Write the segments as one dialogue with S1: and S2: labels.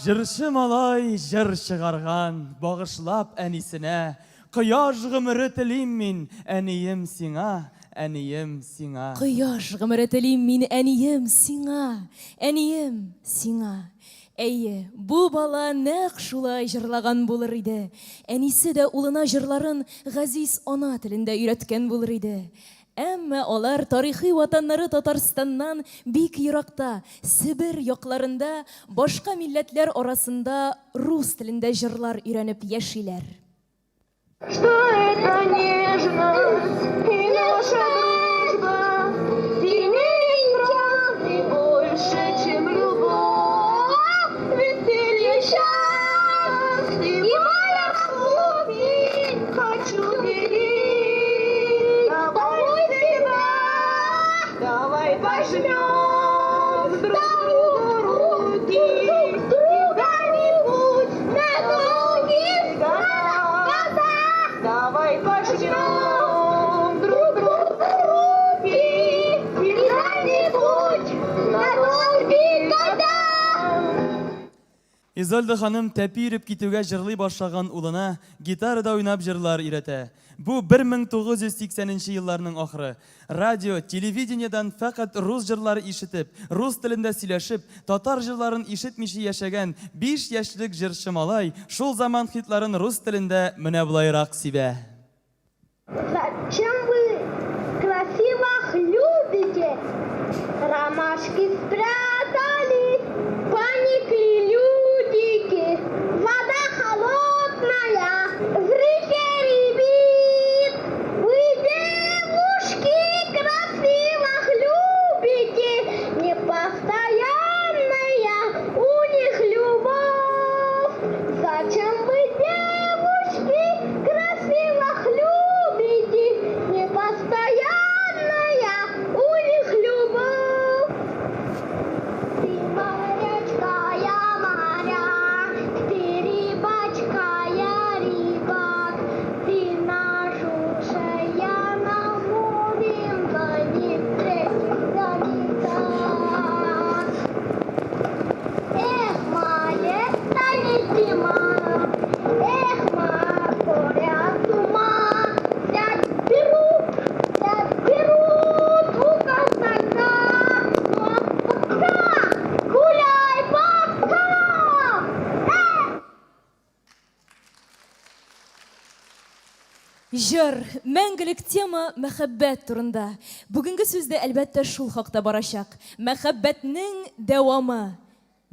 S1: Җырчы малай җыр чыгарган, багышлап әнисенә, Кояш гомере телим мин, әнием, сиңа, әнием, сиңа.
S2: Кояш гомере телим мин, әнием, сиңа, әнием, сиңа. Әйе, бу бала нәкъ шулай җырлаган булыр иде. Әнисе дә улына җырларын газиз ана телендә өйрәткән булыр иде. Әмма алар тарихи ватаннары Татарстаннан бик еракта, Себер якларында, башка милләтләр арасында рус телендә җырлар өйрәнеп яшиләр.
S3: Что это нежность и наша дружба сильнее правды больше, чем любовь. Веселье, счастье и моя хочу делить тобой всегда. Давай пожмем друг другу руки и когда-нибудь на долгие года. Давай пожмем друг другу руки и когда-нибудь на долгие года.
S1: Изольда ханым тәпи йөреп китүгә җырлый башлаган улына гитарада уйнап җырлар өйрәтә. Бу 1980 нче елларның ахыры. Радио, телевидениедән фәкать рус җырлары ишетеп, рус телендә сөйләшеп, татар җырларын ишетмичә яшәгән биш яшьлек җырчы малай шул заман хитларын рус телендә менә болайрак сибә.
S3: Зачем вы красивых любите? Ромашки спрятались, поникли людики. Вода холодная, в реке рябит. Вы, девушки, красивых любите, непостоянная у них любовь. Зачем вы, девушки, красивых любите, непостоянная у них любовь? Ты морячка, я моряк, ты рыбачка, я рыбак, ты на суше, я на море, да не да не так. Эх, лето не зима, эх, моря с ума, взять берут, взять берут у казака. Ну а пока гуляй пока! Эх!
S2: Җыр, мәңгелек тема мәхәббәт турында. Бүгенге сүз дә, әлбәттә, шул хакта барачак. Мәхәббәтнең дәвамы.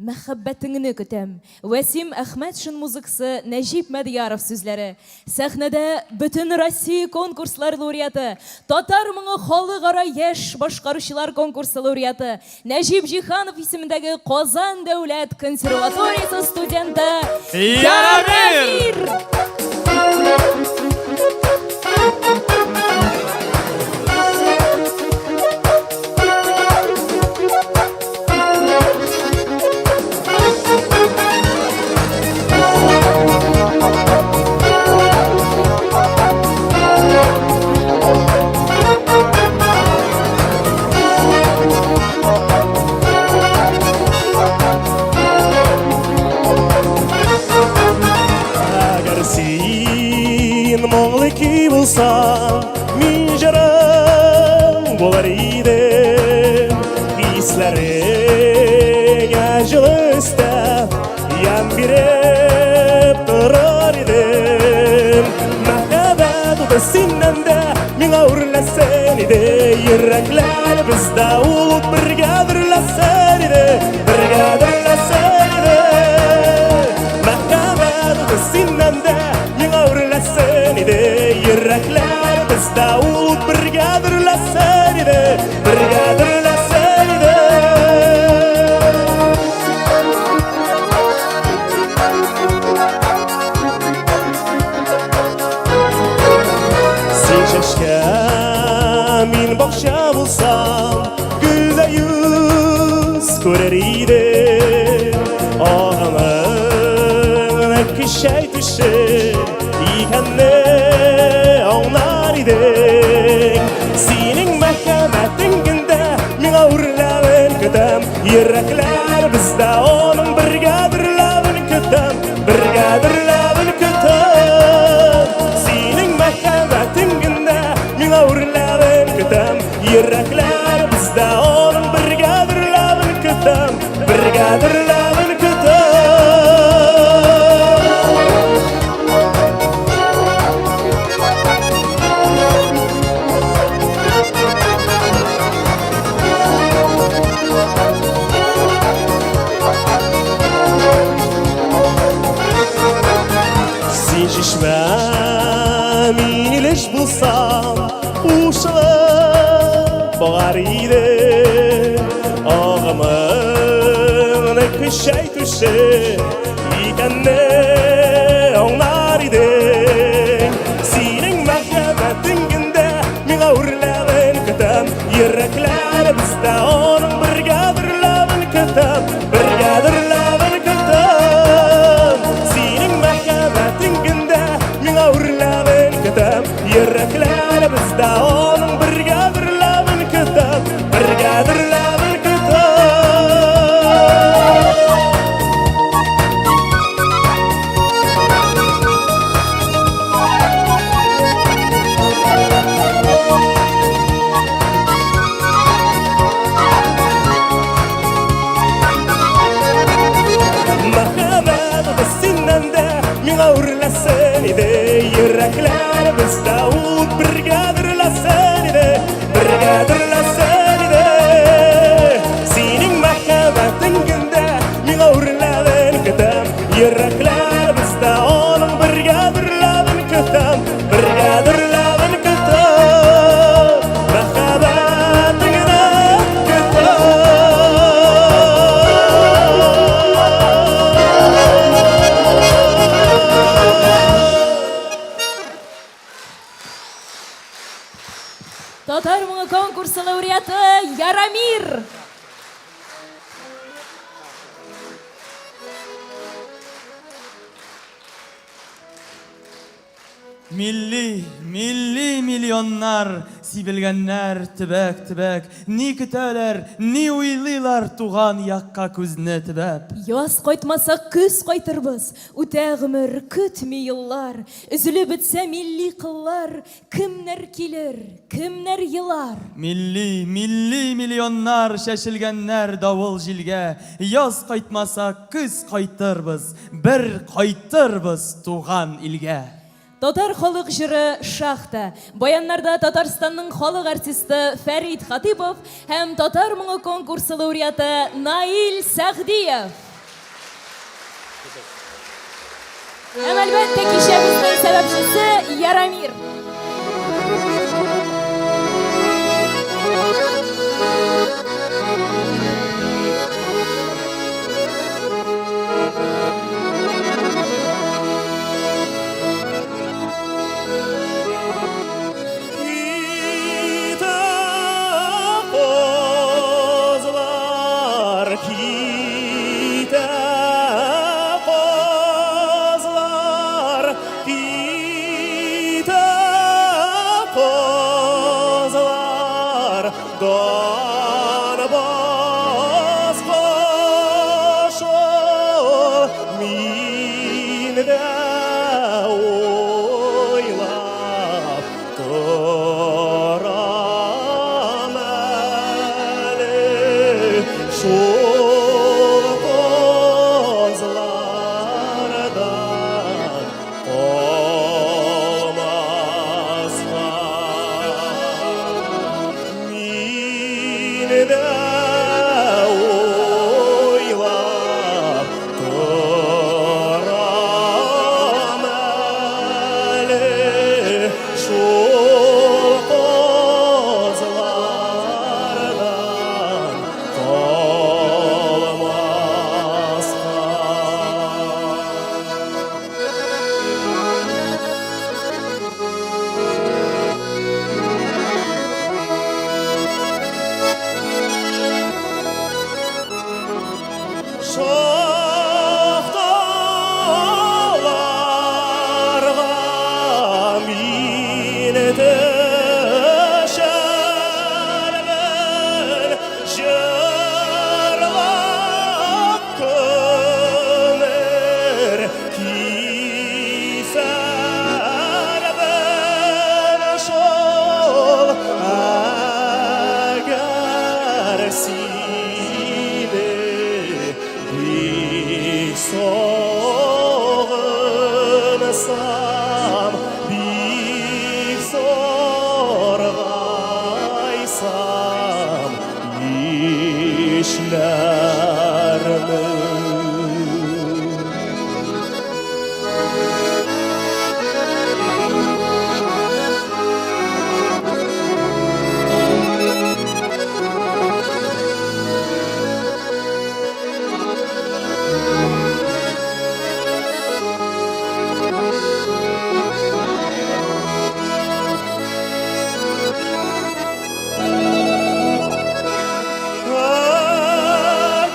S2: Мәхәббәтеңне көтәм. Вәсим Әхмәтшин музыкасы, Нәҗип Мәдьяров сүзләре. Сәхнәдә Бөтенроссия конкурслар лауреаты, Татар моңы халыкара яшь башкаручылар конкурсы лауреаты, Нәҗип Җиһанов исемендәге Казан дәүләт консерваториясе студенты
S1: Ярамир!
S4: Әгәр син моңлы көй булсаң, мин җырың булыр идем. Хисләреңә җылы өстәп, ямь биреп торыр идем. Мәхәббәт уты синнән дә миңа үрләсен иде. Йөрәкләр бездә ул ут бергә дөрләсен иде, бергә дөрләсен иде. Мәхәббәт уты синнән дә миңа үрләсен иде. Йөрәкләр бездә ул ут бергә дөрләсен иде, бергә дөрләсен иде. Син чәчкә, мин бакча булсам, гөлдә йөз күрер иде. Агымың көчәйтүче икәнне аңлар идең. Синең мәхәббәтең гендә миңа үрләвен көтәм. Йөрәкләр бездә аның бергә дөрләвен. дөрләвен көтәм. Син чишмә, мин илеш булсам, кушылып багар иде. Агымыңны көчәйтүче икәнне аңлар идең. Синең мәхәббәтең гендә миңа үрләвен көтәм. Йөрәкләр бездә аның бергә дөрләвен көтәм. Бергә дөрләвен көтәм. Синең мәхәббәтең гендә миңа үрләвен көтәм. Йөрәкләр бездә аның бергә дөрләвен көтәм. Бергә дөрләвен көтәм. Мәхәббәт без синнән дә миңа үрләсен иде. Йөрәкләр бездә ут бергә дөрләсен иде. Бергә дөрләсен иде. Синең мәхәббәтең гендә миңа үрләвен көтәм. Йөрәкләр бездә аның бергә дөрләвен көтәм. Бергә дөрләвен көтәм. Мәхәббәтеңне көтәм.
S2: Татар моңы конкурсы лауреаты Ярамир!
S1: Милли, милли миллионнар сибелгәннәр төбәк-төбәк. Ни көтәләр, ни уйлыйлар туган якка күзне төбәп.
S2: Яз кайтмаса, көз кайтырбыз. Үтә гомер, көтми еллар. Өзелеп бетсә милли кыллар, кемнәр килер, кемнәр елар?
S1: Милли, милли миллионнар чәчелгәннәр давыл җилгә. Яз кайтмаса, көз кайтырбыз, бер кайтырбыз туган илгә.
S2: Татар халык җыры Шахта. Баяннарда Татарстанның халык артисты Фәрит Хатыйпов һәм Татар моңы конкурсы лауреаты Наил Сәгъдиев. Һәм әлбәттә кичәбезнең сәбәпчесе Ярамир.
S4: Китә казлар, китә казлар, китә казлар, Донбасс кошы мин дә уйлап торам әле шул казлардан калмаска. Мин дә уйлап торам. Саргайсам, бик саргайсам, нишләрмен?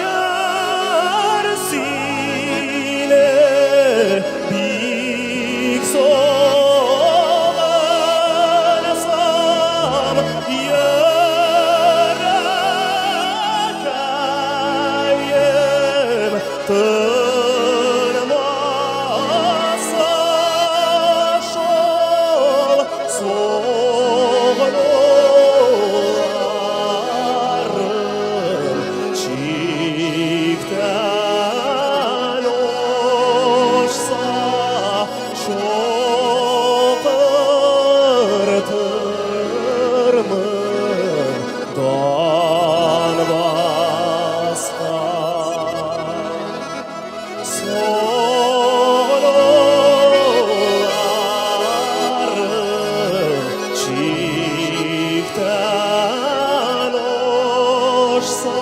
S4: Әгәр сине бик сагынсам, йөрәккәем тынмаса шул сагынуларым чиктән ашса чакыртырмын Донбасска. Сагынуларым чиктән ашса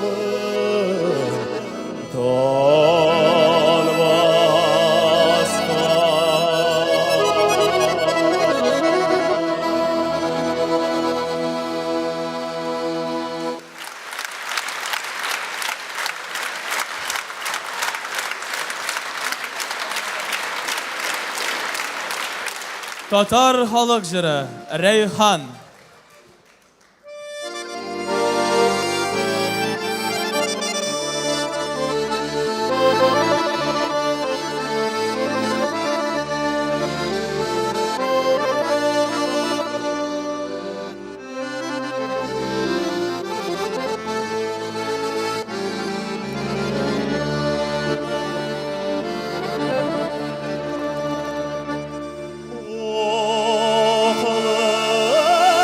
S4: чакыртырмын Донбасска.
S1: Татар халык җыры Рәйхан.
S4: Оклы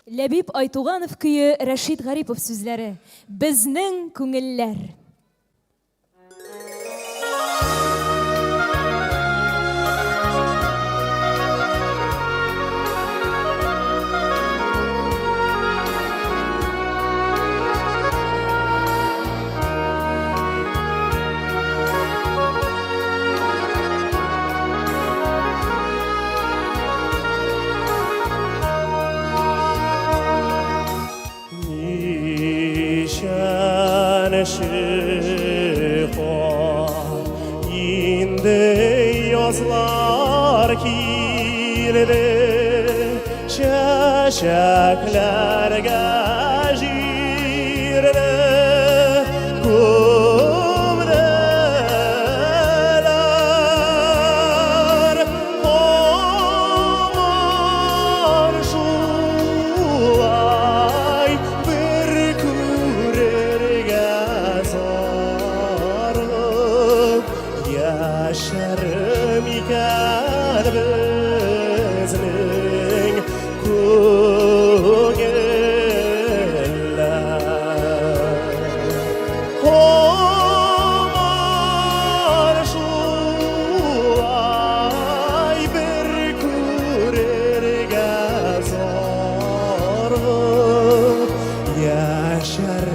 S2: Ләбиб Айтуганов көе, Рәшит Гарипов сүзләре. Безнең күңелләр.
S4: Ничәнче кат инде язлар килде, чәчәкләргә җирне күмделәр. Һаман шулай бер күрергә зарыгып яшәр микән безнең күңелләр? Һаман шулай бер күрергә зарыгып яшәр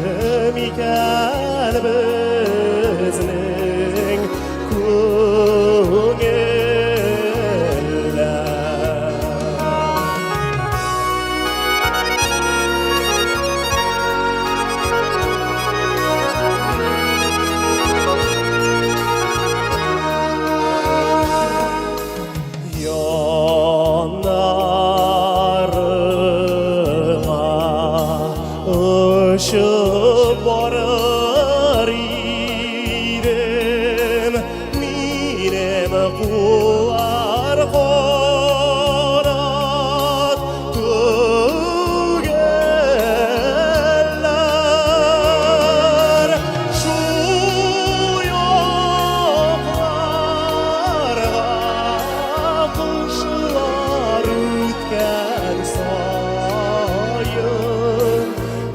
S4: микән безнең күңелләр? Яннарыңа очып барыр идем, минем куллар канат түгелләр. Шул якларга кышлар үткән саен,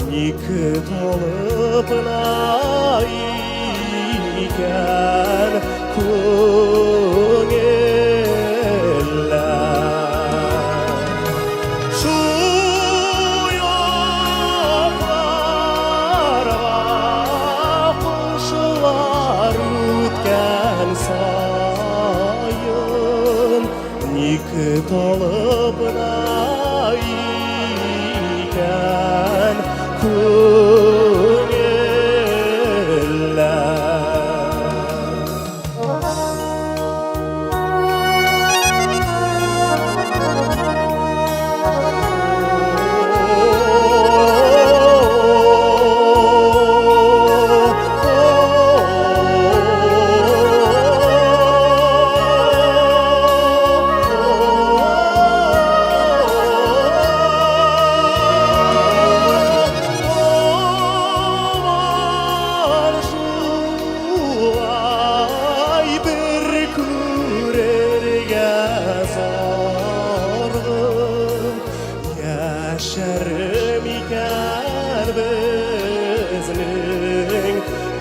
S4: ник талып икән күңелләр? Шул якларга кышлар үткән саен, ник талып икән күңелләр? Шулай бер күрергә зарыгып яшәр микән безнең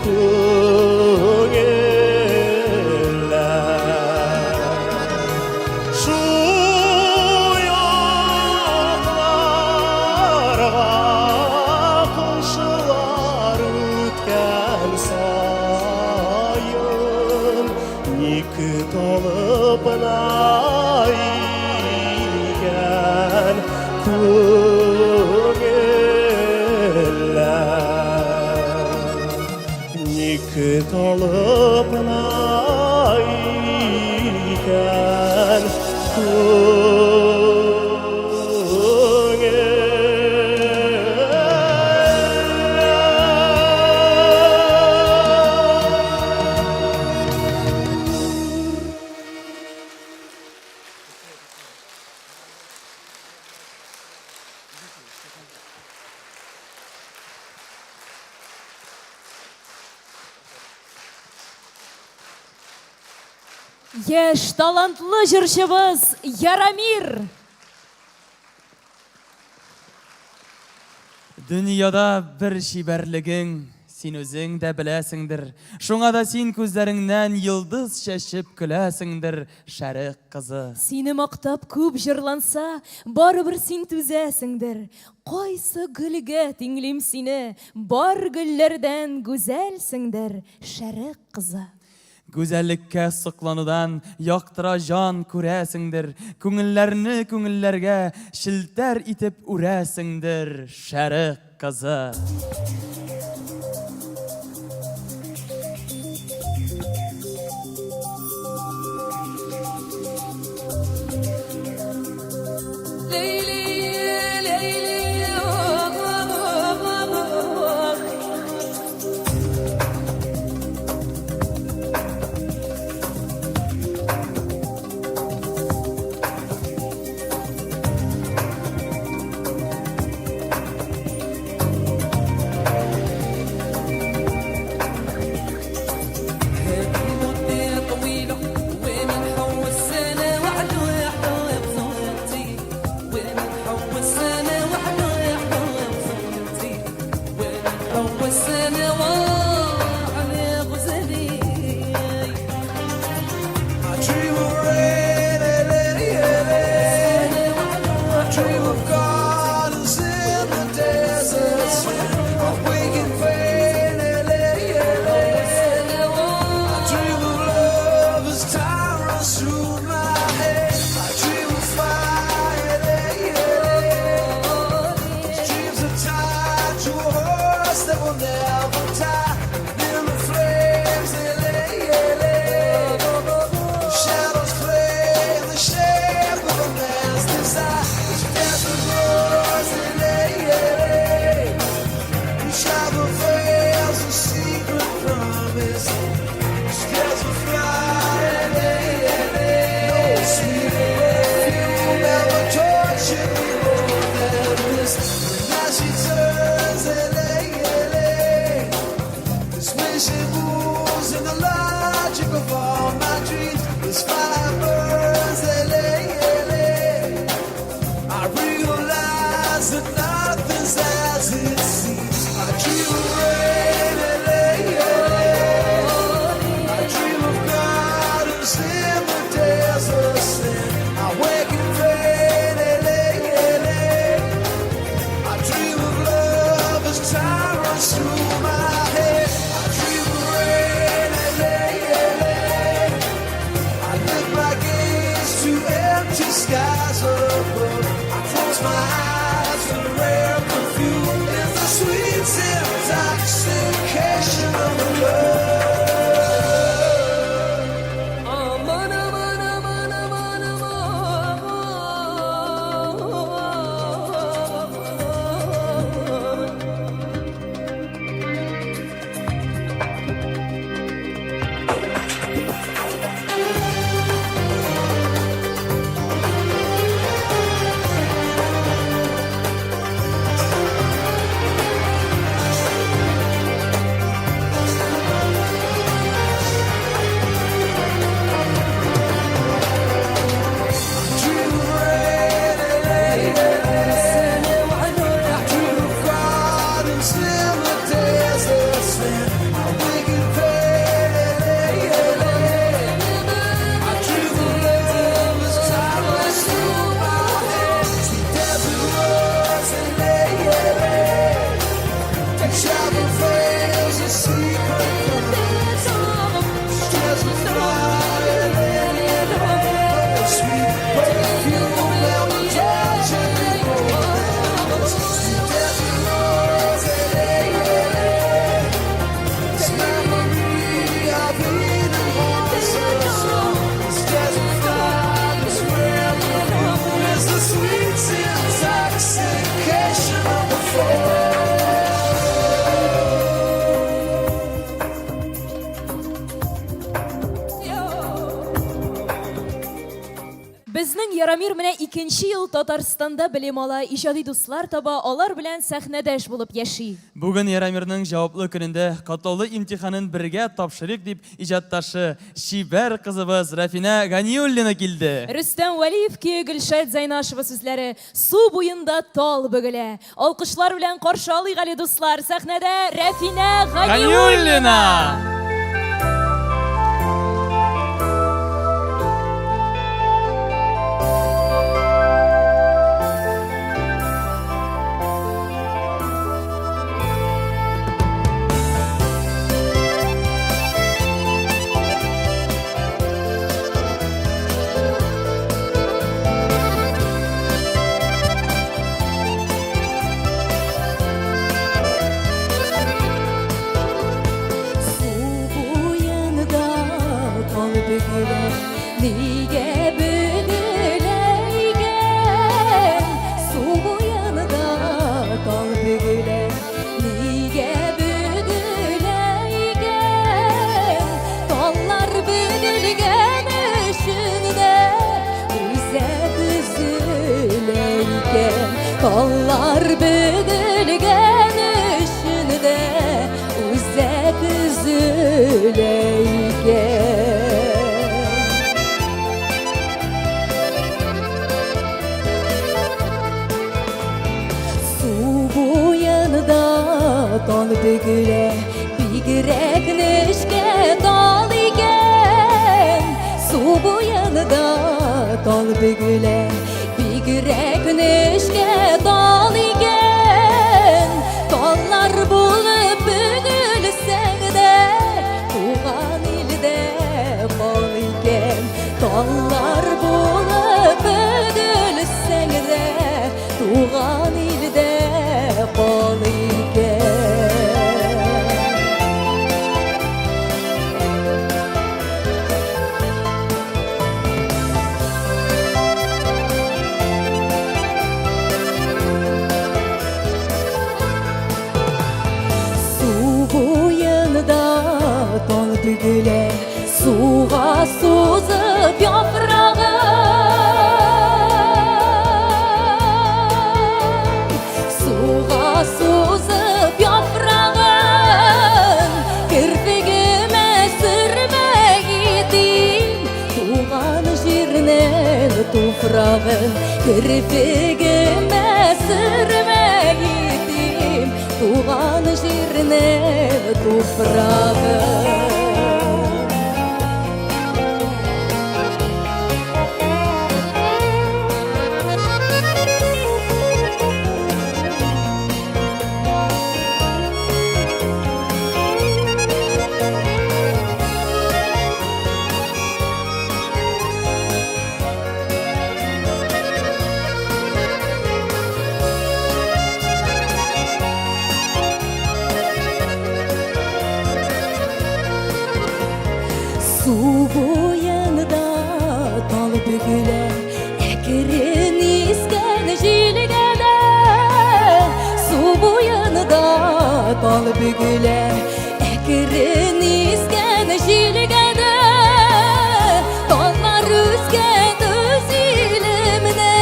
S4: күңелләр? Шул якларга кышлар үткән саен, ник талып икән күңелләр? Ник талып икән күңелләр?
S2: Яшь, талантлы җырчыбыз Ярамир!
S1: Дөньяда бер чибәрлегең, син үзең дә беләсеңдер. Шуңа да син күзләреңнән йолдыз чәчеп көләсеңдер, шәрык кызы.
S2: Сине мактап күп җырланса, барыбер син түзәсеңдер. Кайсы гөлгә тиңлим сине, бар гөлләрдән гүзәлсеңдер, шәрык кызы.
S1: Гүзәллеккә сокланудан яктыра җан, күрәсеңдер, Күңелләрне күңелләргә челтәр итеп үрәсеңдер, Шәрык кызы.
S2: Безнең Ярамир менә икенче ел Татарстанда белем ала, иҗади дуслар таба, алар белән сәхнәдәш булып яши.
S1: Бүген Ярамирның җаваплы көнендә катлаулы имтиханын бергә тапшырыйк дип иҗатташы, чибәр кызыбыз Рәфинә Ганиуллина килде.
S2: Рөстәм Вәлиев көе Гөлшат Зәйнашева сүзләре, Су буенда тал бөгелә. Алкышлар белән каршы алыйк әле, дуслар, сәхнәдә Рәфинә Ганиуллина! Су буенда тал бөгелә, нигә бөгелә икән? Су буенда тал бөгелә, нигә бөгелә икән? Таллар бөгелгән өчен дә Үзәк өзелә икән, таллар бөгелгән өчен дә үзәк өзелә икән. Су буенда тал бөгелә, бигрәк нечкә тал икән. Су буенда тал бөгелә, бигрәк нечкә тал икән. Таллар булып бөгелсәң дә, туган илдә кал икән. Таллар булып бөгелсәң дә, Туган илдә кал икән. Су буенда тал бөгелә, Суга сузып яфрагын, Суга сузып яфрагын, Керфегемә сөрмә итим, Туган җирнең туфрагын, Керфегемә сөрмә итим, Туган җирнең туфрагын. Су буенда тал бөгелә, әкрен искән җилгә дә. Су буенда тал бөгелә, әкрен искән җилгә дә. Таллар үскән үз илемне,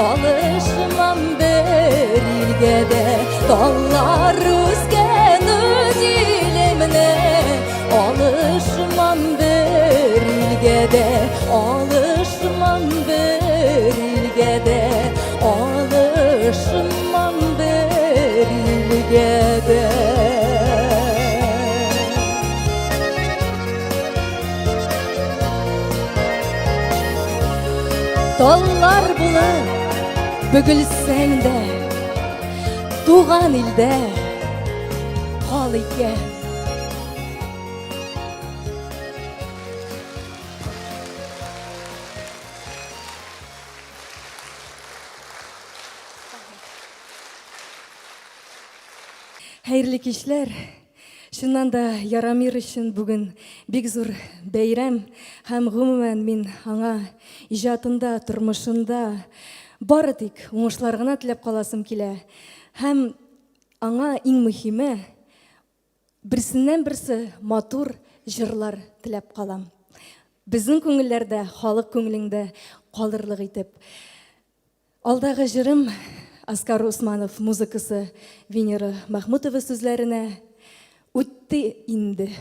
S2: Алышмам бер илгә дә, Таллар үскән үз илемне, Алышмам бер илгә дә, Алышмам бер илгә дә, Алышмам бер илгә дә. Таллар булып бөгелсәң дә, туган илдә кал икән. Хәерле кичләр. Чыннан да Ярамир өчен бүген бик зур бәйрәм һәм гомумән мин аңа иҗатында, тормышында бары тик уңышлар гына теләп каласым килә. Һәм аңа иң мөһиме берсеннән-берсе матур җырлар теләп калам. Безнең күңелләрдә, халык күңелеңдә
S5: калырлык итеп. Алдагы җырым Аскар Усманов музыкасы Венера Махмутова сүзләренә Үтте инде.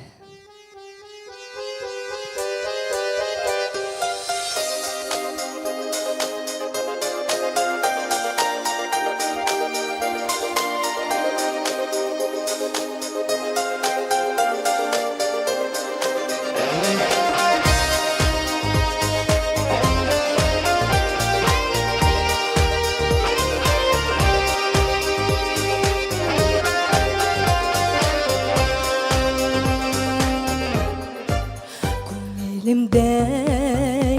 S5: Күңелемдә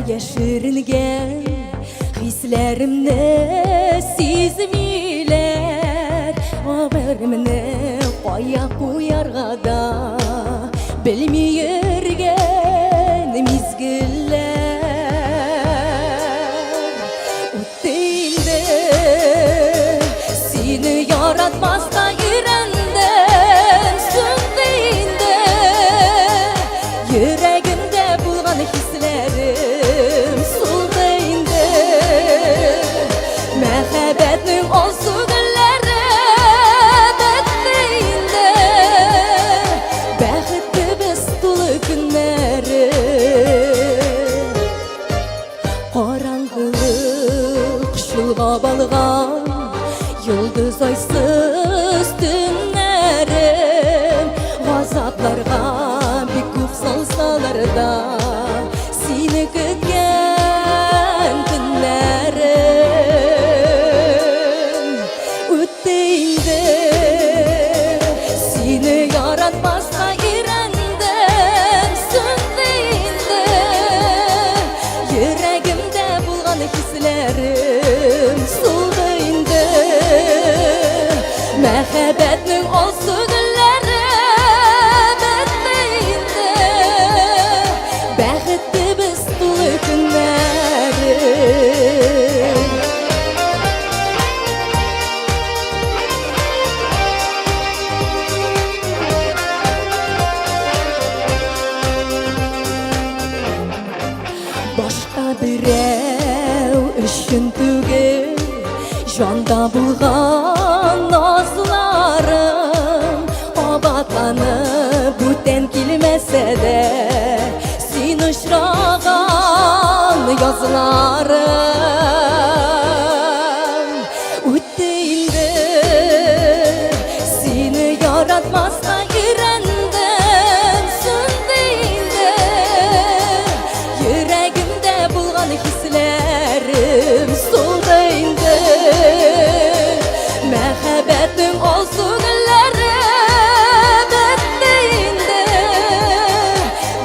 S5: яшеренгән хисләремне сизмиләр. Гомеремне кая куярга да белми йөргән мизгелләр. Үтте инде, сине яратмаска өйрәндем, сүнде инде. Йөрәгемдә булган хисләрем сулды инде. Мәхәббәтнең алсу гөлләре бетте инде. Бәхетебез тулы көннәре. Караңгылык чолгап алган йолдыз айсыз төннәрем газапларга бик күп салсалар да сине көткән көннәрем үтте инде сине яратмаска өйрәндем сүнде инде Йөрәгемдә булган хисләрем сулды инде. Мәхәббәтнең алсу гөлләре бетте инде. Бәхетебез тулы көннәре. Башка берәү өчен түгел, җанда булган назларым кабатланып бүтән килмәсә дә, син очраган язларым үтте инде, сине яратмаска өйрәндем, сүнде инде. Йөрәгемдә булган хисләрем сулды инде. Мәхәббәтнең алсу гөлләре бетте инде.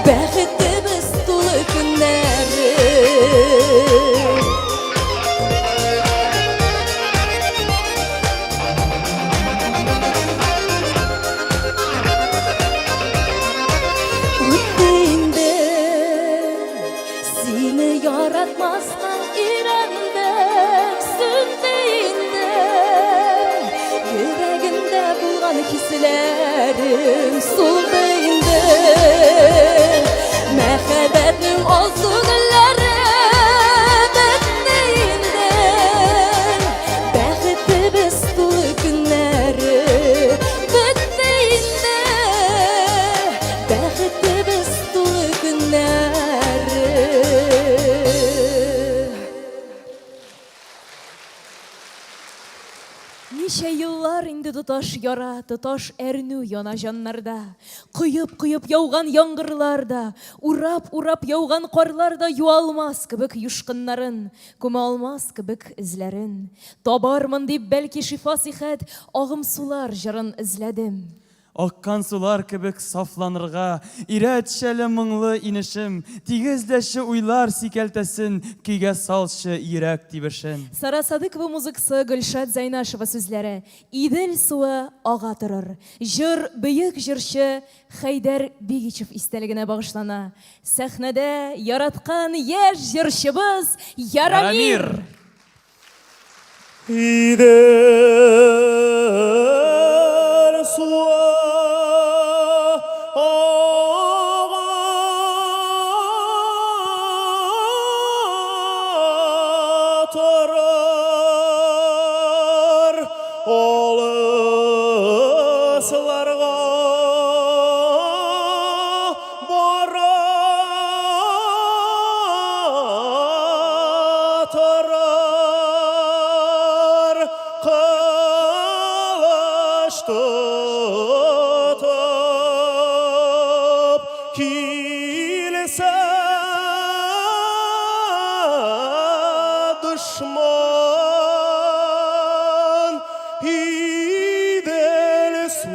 S5: Бәхетебез тулы көннәре. Үтте инде, сине яратмаска өйрәндем, сүнде инде. Йөрәгемдә булган хисләрем сулды инде. Мәхәббәтнең алсу гөлләре бетте инде. Бәхетебез тулы көннәре бетте инде. Бәхетебез тулы көннәре.
S2: Ничә еллар инде тоташ яра, тоташ әрнү яна җаннарда. Коеп-коеп яуган яңгырлар да, урап-урап яуган карлар да юа алмас кебек юшкыннарын, күмә алмас кебек эзләрен. Табармын дип, бәлки шифа-сихәт, агымсулар җырын эзләдем.
S1: Аккан сулар кебек сафланырга Өйрәтче әле моңлы инешем, Тигезләче уйлар сикәлтәсен, Көйгә салчы йөрәк тибешен.
S2: Сара Садыкова музыкасы, Гөлшат Зәйнашева сүзләре. Идел суы ага торыр. Җыр бөек җырчы Хәйдәр Бигичев истәлегенә багышлана. Сәхнәдә яраткан яшь җырчыбыз Ярамир!
S4: Идел суы ага Килсә дошман Идел суга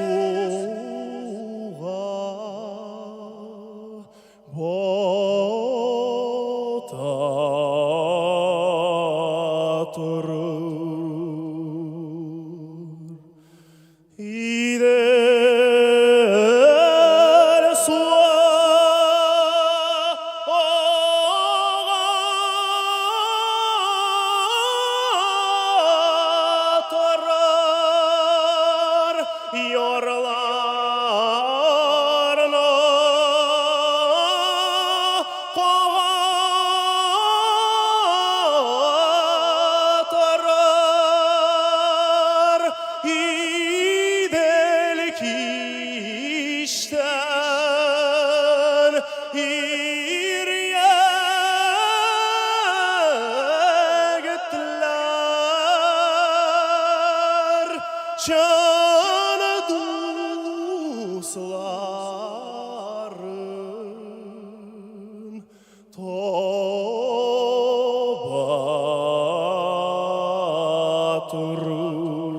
S4: бата торыр. Идел суы ага торыр, ярларны кага торыр. Идел кичтән ир егетләр чын дусларын Таба торыр.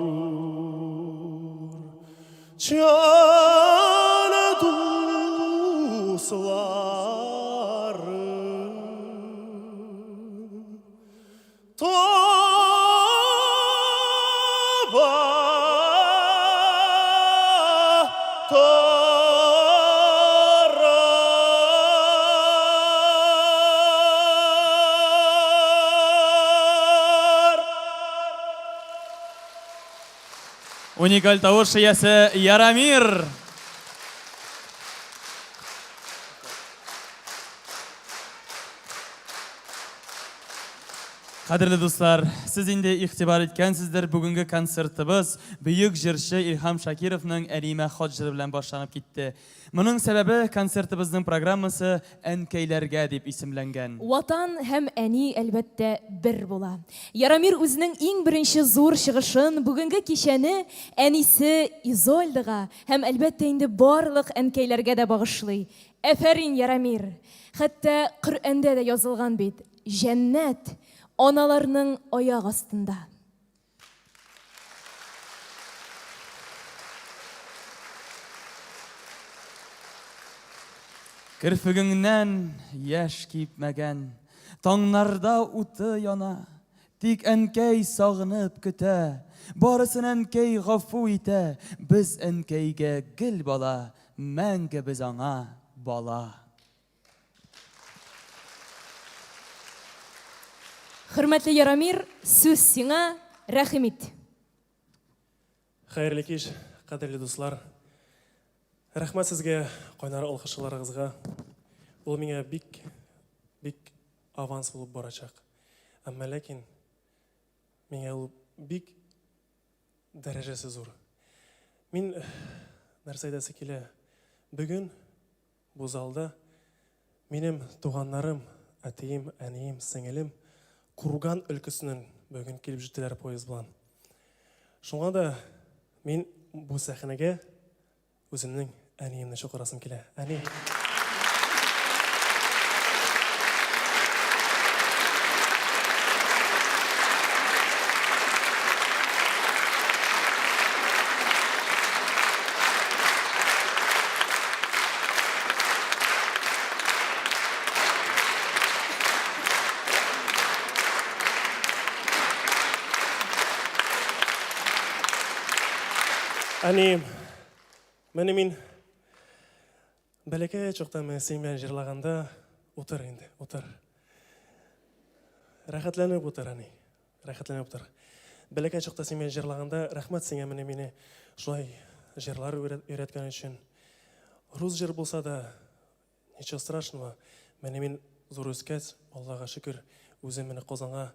S4: Чын дусларын таба торыр.
S1: Уникаль тавыш иясе Ярамир! Кадерле дуслар, сез инде игътибар иткәнсездер, бүгенге концертыбыз бөек җырчы Илһам Шакировның Әниемә хат җыры белән башланып китте. Моның сәбәбе, концертыбызның программасы Әнкәйләргә дип исемләнгән.
S2: Ватан һәм әни, әлбәттә, бер була. Ярамир үзенең иң беренче зур чыгышын, бүгенге кичәне әнисе Изольдага һәм, әлбәттә инде, барлык әнкәйләргә дә багышлый. Афәрин, Ярамир! Хәтта Коръәндә дә язылган бит, Җәннәт, аналарның аяк астында.
S1: Керфегеңнән яшь кипмәгән, Таңнарда уты яна. Тик әнкәй сагынып көтә, Барысын әнкәй гафу итә. Без әнкәйгә гел бала, Мәңге без аңа бала.
S2: Хөрмәтле Ярамир, сүз сиңа, рәхим ит.
S4: Хәерле кич, кадерле дуслар. Рәхмәт сезгә кайнар алкышларыгызга. Ул миңа бик, бик аванс булып барачак. Әмма ләкин миңа ул бик дәрәҗәсе зур. Мин нәрсә әйтәсе килә? Бүген Бу залда минем туганнарым, әтием, әнием, сеңелем Курган өлкәсеннән бүген килеп җиттеләр поезд белән. Шуңа да мин бу сәхнәгә үземнең әниемне чакырасым килә. Әни! Әнием, менә мин бәләкәй чакта менә син белән җырлаганда утыр инде, утыр. Рәхәтләнеп утыр, әни. Рәхәтләнеп утыр. Бәләкәй чакта син миңа җырлаганда, рәхмәт сиңа менә мине шулай җырлар өйрәткән өчен. Рус җыр булса да, ничего страшного. Менә мин зур үскәч, Аллага шөкер, үзем менә Казанга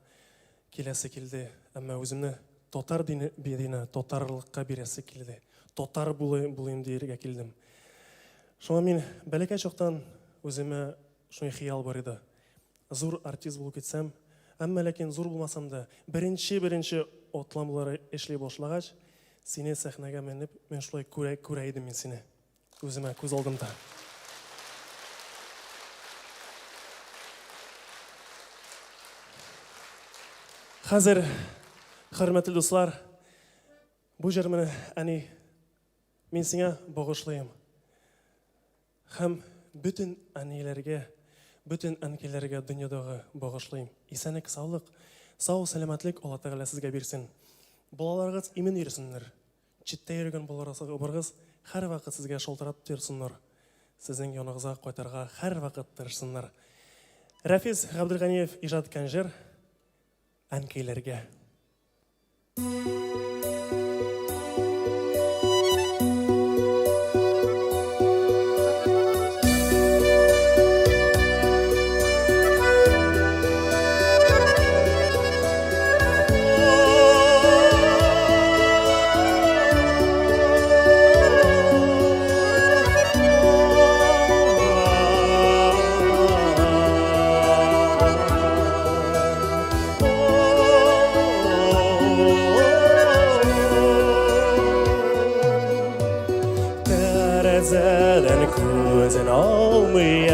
S4: киләсе килде. Әмма үземне татар дине, динә, татарлыкка бирәсе килде. Татар булыйм, булыйм диергә килдем. Шуңа мин бәләкәй чактан үземә шундый хыял бар иде. Зур артист булып китсәм, әмма ләкин зур булмасам да, беренче-беренче атламлары эшли башлагач, сине сәхнәгә менеп, мин шулай күрә, күрә идем мин сине. Үземә күз алдымда. Хәзер, хөрмәтле дуслар, бу җыр менә, әни, мин сиңа багышлыйм. Һәм бөтен әниләргә, бөтен әнкәйләргә дөньядагы багышлыйм. Исәнлек, саулык, сау сәламәтлек Алла Тәгалә сезгә бирсен. Балаларыгыз имин йөрсеннәр. Читтә йөргән балаларыгыз һәрвакыт сезгә шалтыратып торсыннар. Сезнең яныгызга кайтырга һәрвакыт тырышсыннар. Рәфис Габделганиев иҗат иткән җыр Әнкәйләргә. Тәрәзәдән күзен алмый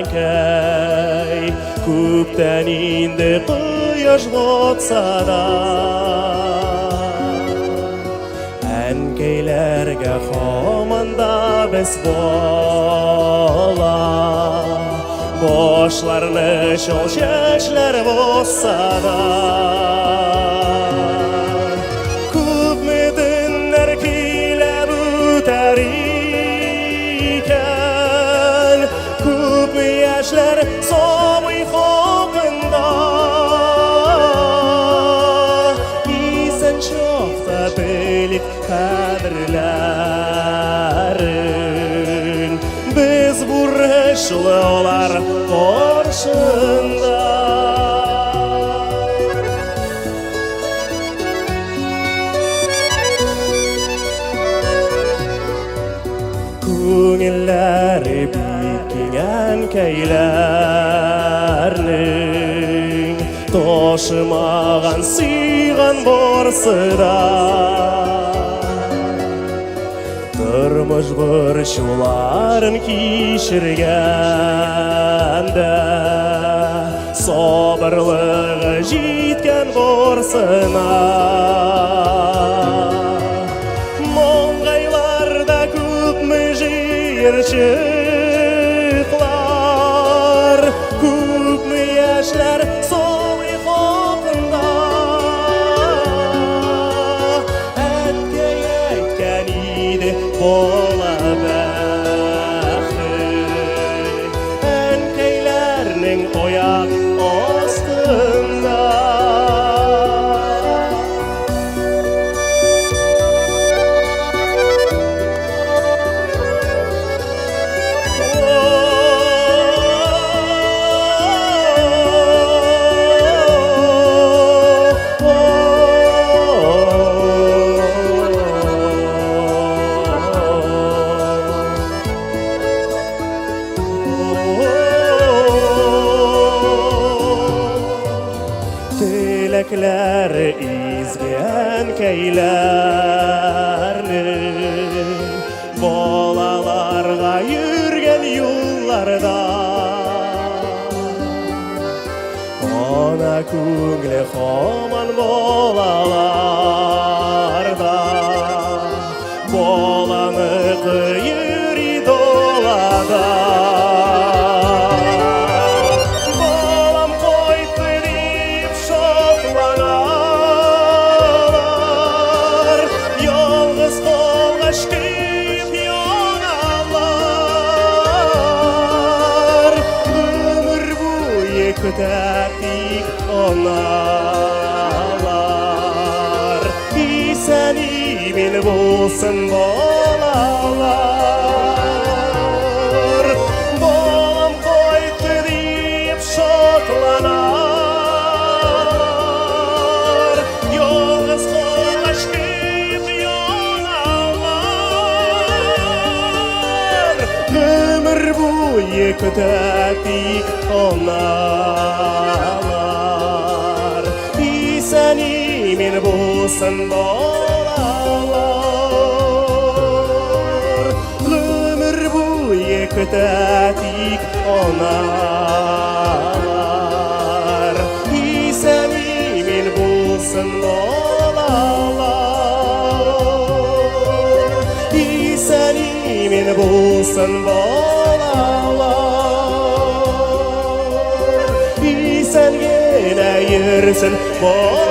S4: әнкәй, Күптән инде кояш батса да, Әнкәйләргә һаман да без бала, Башларны чал чәчләр басса да. Күпме төннәр көйләп үтәр икән, Күпме яшьләр сабый хакында. Исән чакта белик кадерләрен, Без бурычлы алар каршында. Күңелләре бик киң әнкәйләрнең, Ташымаган сыйган барсы да. Тормыш борчуларын кичергәндә, Сабырлыгы җиткән барсына. Маңгайларда күпме җыерчыклар, Күпме яшьләр сабый хакында. Әткәй әйткән иде, бала бәхте Әнкәйләрнең аяк астында. Теләкләре изге әнкәйләрнең Балаларга йөргән юлларда Ана күңле һаман балаларда, Баланыкы йөри далада. Балам кайтты дип шатланалар, Ялгыз калгач көеп яналар. Гомер буе көтә тик аналар, Исән-имин булсын балалар. Балам кайтты дип шатланалар, Ялгыз калгач көеп яналар. Гомер буе көтә тик аналар, Исән-имин булсын балалар. Гомер буе көтә тик аналар, Исән йөрсен балалар. Исән генә йөрсен балалар.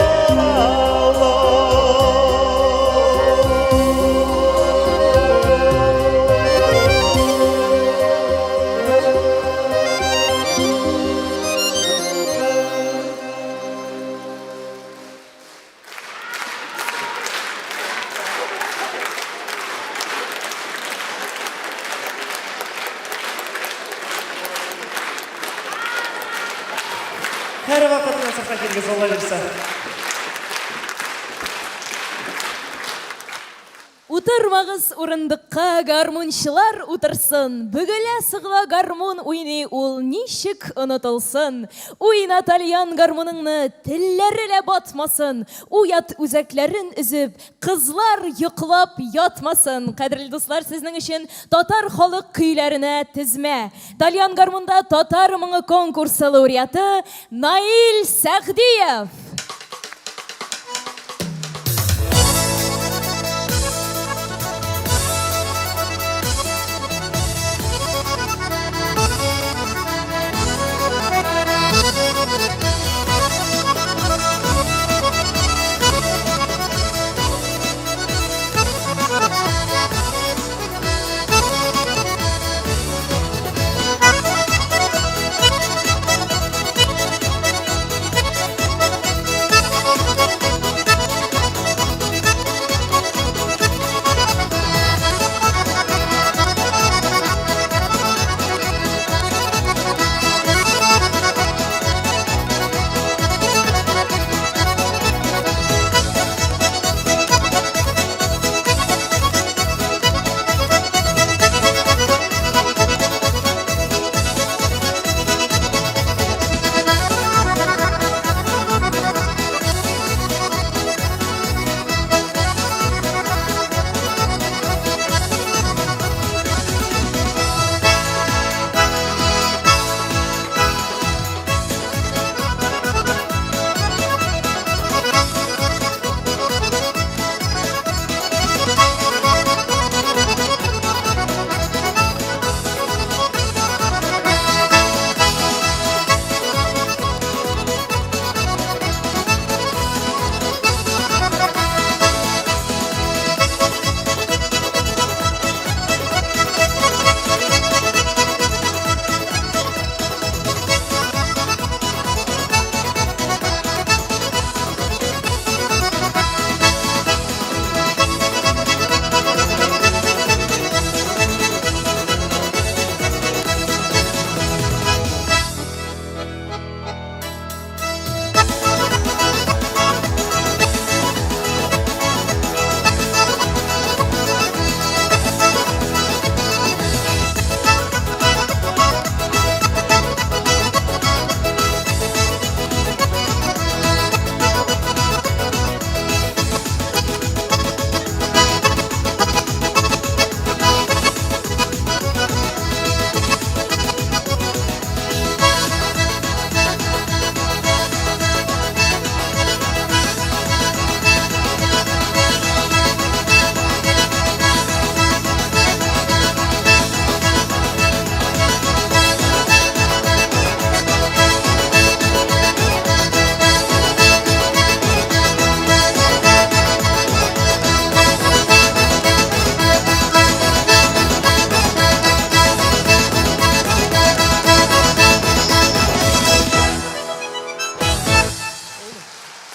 S4: Һәрвакыт концертка килегез, Алла бирсә.
S2: Утырмагыз урындыкка, гармунчылар утырсын. Бөгелә-сыгыла гармун уйный ул, ничек онытылсын. Уйна тальян гармуныңны, телләре лә батмасын. Уят үзәкләрен өзеп, кызлар йоклап ятмасын. Кадерле дуслар, сезнең өчен татар халык көйләренә тезмә. Тальян гармунда татар моңы конкурсы лауреаты Наил Сәгъдиев!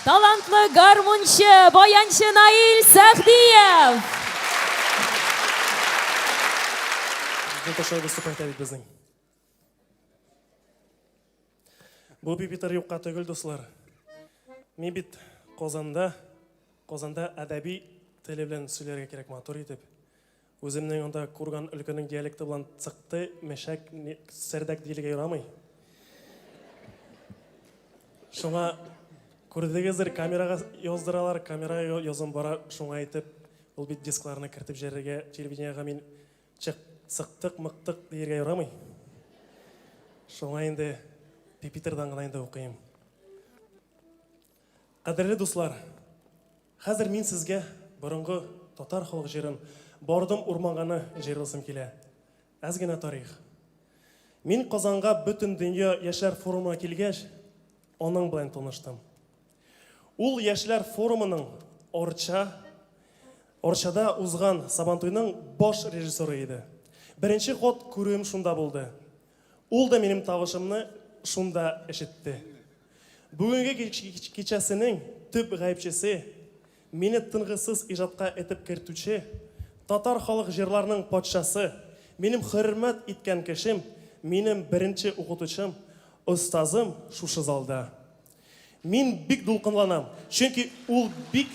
S2: Талантлы гармунчы, баянчы Наил Сәгъдиев!
S4: Безнең выступать бит безнең. Бу пипитер юкка түгел, дуслар. Мин бит Казанда, Казанда әдәби теле белән сөйләргә кирәк матур итеп. Үземнең анда Курган өлкәнең диалекты белән цыкты, мәшәк, сәрдәк диелгә ярамый. Шуңа күрдегездер, камерага яздыралар, камерага язым бара, шуңа әйтеп, ул бит дискларны кертеп җәрергә телевидениега мин чык, цыктык, мыктык диергә ярамый. Шуңа инде пипитердан гына инде укыйм. Кадерле дуслар, хәзер мин сезгә борынгы татар халык җырын Бардым урманганы җырласым килә. Әз генә тарих. Мин Казанга Бөтендөнья яшьләр форумына килгәч, аның белән таныштым. Ул яшьләр форумының Арча, Арчада узган Сабантуйның баш режиссеры иде. Беренче кат күрүем шунда булды. Ул да минем тавышымны шунда ишетте. Бүгенге кичәсенең төп гаепчесе, мине тынгысыз иҗатка этеп кертүче, татар халык җырларының патшасы, минем хөрмәт иткән кешем, минем беренче укытучым, остазым шушы залда. Мин бик дулкынланам, чөнки ул бик.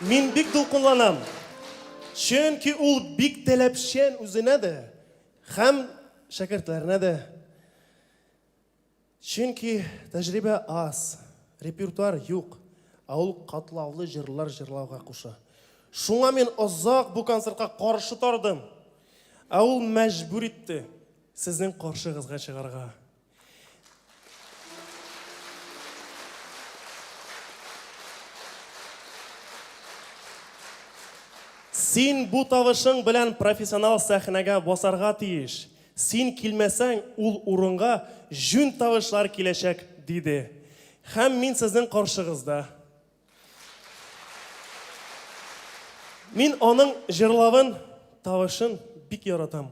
S4: Мин бик дулкынланам, чөнки ул бик таләпчән үзенә дә һәм шәкертләренә дә. Чөнки тәҗрибә аз, репертуар юк, ә ул катлаулы җырлар җырлауга куша. Шуңа мин озак бу концертка каршы тордым. Ә ул мәҗбүр итте сезнең каршыгызга чыгарга. Син бу тавышың белән профессионал сәхнәгә басарга тиеш. Син килмәсәң, ул урынга җүн тавышлар киләчәк, диде. Һәм мин сезнең каршыгызда. Мин аның җырлавын, тавышын бик яратам.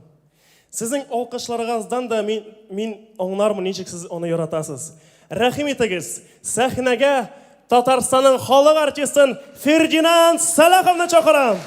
S4: Сезнең алкышларыгыздан да мин, мин аңлармын, ничек сез аны яратасыз. Рәхим итегез, сәхнәгә Татарстанның халык артистын Фердинанд Сәлаховны чакырам!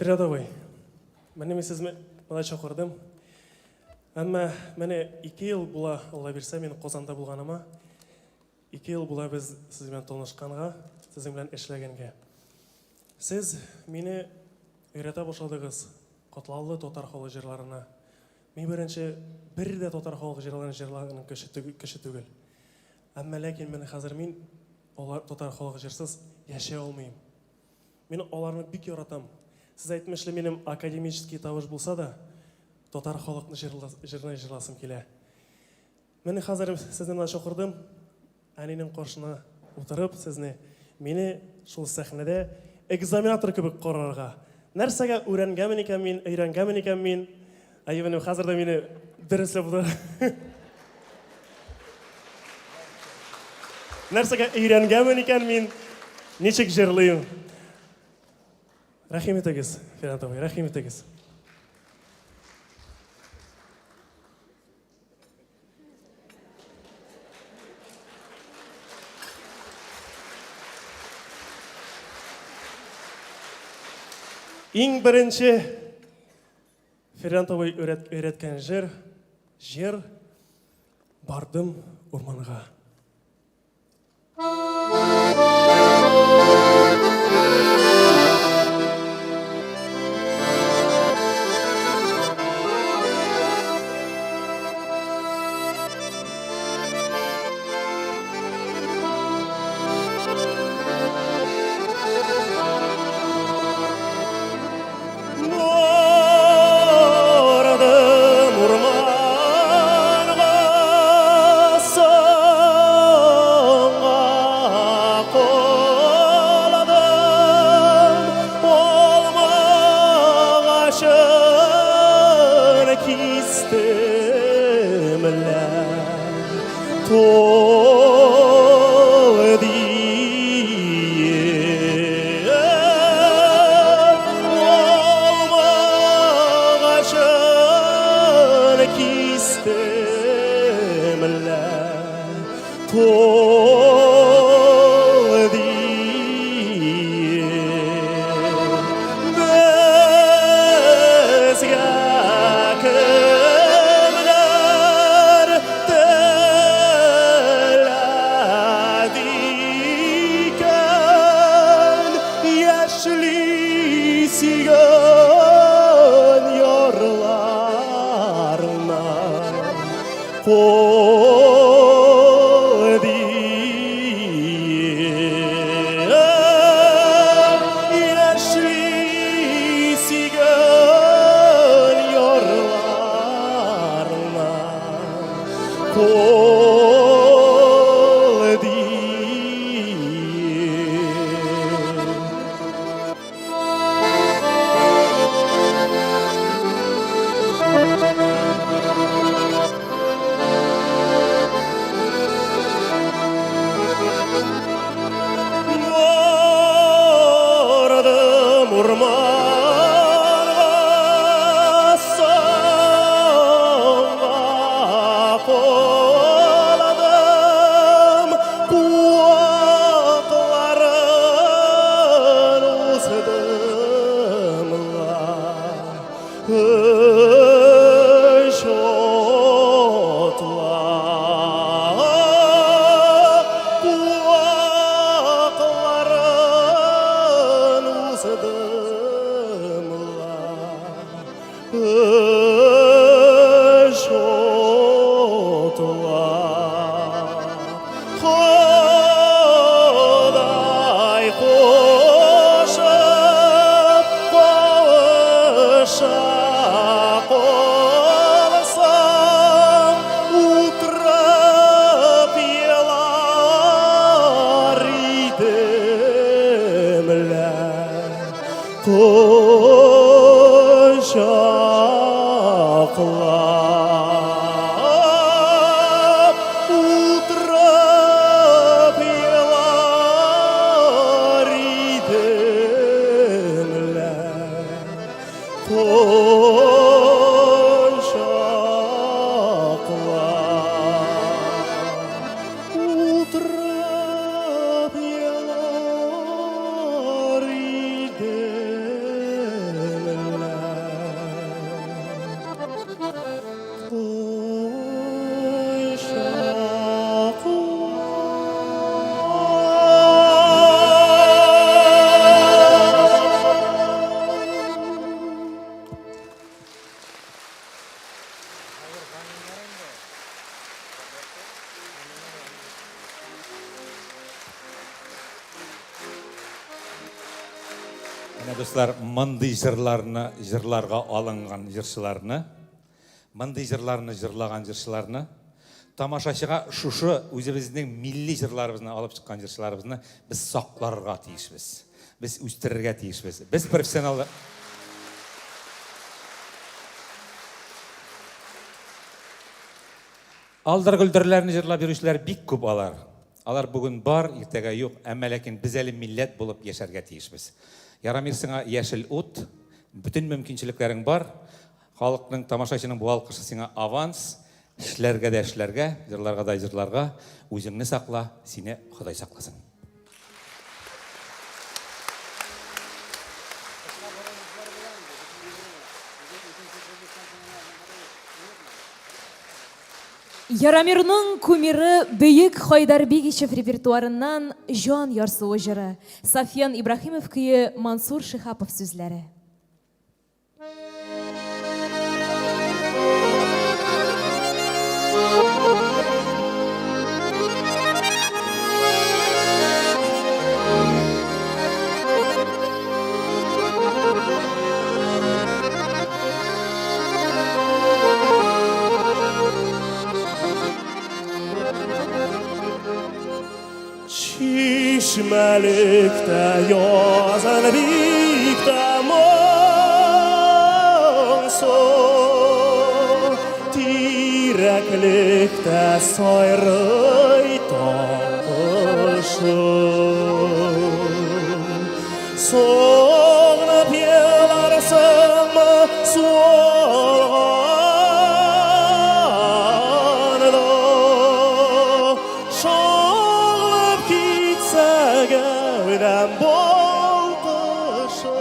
S4: Фирдат абый, менә мин сезне монда чакырдым. Әмма менә 2 ел була, Алла бирсә, мин Казанда булганыма. Ике ел була без сезнең белән танышканга, сезнең белән эшләгәнгә. Сез мине өйрәтә башладыгыз катлаулы татар халык җырларына. Мин беренче бер дә татар халык җырларын җырлаган кеше, кеше түгел. Әмма ләкин менә хәзер мин алар татар халык җырсыз яши алмыйм. Мин аларны бик яратам. Сез әйтмешли, минем академический тавыш булса да, татар халыкны җырны җырласым килә. Менә хәзер сезне менә чакырдым, әнинең каршына утырып сезне, мине шул сәхнәдә экзаменатор кебек карарга. Нәрсәгә өйрәнгәнмен икән мин, өйрәнгәнмен икән мин? Әйе, менә хәзер дә мине дөресләп утыра. Нәрсәгә өйрәнгәнмен икән мин? Ничек җырлыйм? Рәхим итегез, Финат абый, рәхим итегез. Иң беренче Фердан абый өйрәткән җыр, җыр Бардым урманга. Бардым урманга. Урманга соңга каладым, Куакларын уздым ла. Өч отлап, Куакларын уздым ла. Өч отлап, Ходай кушып, кавыша калсам, Утырып елар идем лә. Кочаклап, утырып елар идем лә. Кочаклап, утырып елар идем лә. Кочаклап.
S6: Менә дуслар, мондый җырларны җырларга алынган җырчыларны, мондый җырларны җырлаган җырчыларны, тамашачыга шушы үзебезнең милли җырларыбызны алып чыккан җырчыларыбызны без сакларга тиешбез. Без үстерергә тиешбез. Без профессионал Алдыр-гөлдерләрне җырлап йөрүчеләр бик күп алар. Алар бүген бар, иртәгә юк, әмма ләкин без әле милләт булып яшәргә тиешбез. Ярамир сиңа яшел ут, бөтен мөмкинчелекләрең бар. Халыкның, тамашачының бу алкышы сиңа аванс. Эшләргә дә эшләргә, җырларга да җырларга. Үзеңне сакла, сине Ходай сакласын.
S2: Ярамирның кумиры бөек Хайдар Бигичев репертуарыннан Җан ярсуы җыры, Сафьян Ибраһимов көе, Мансур Шиһапов сүзләре.
S4: Чишмәлектә язын бик тә моңсу, Тирәклектә сайрый таң кошы. Соңлап еларсыңмы суалганда, Шалып китсә гәүдәм балкышы.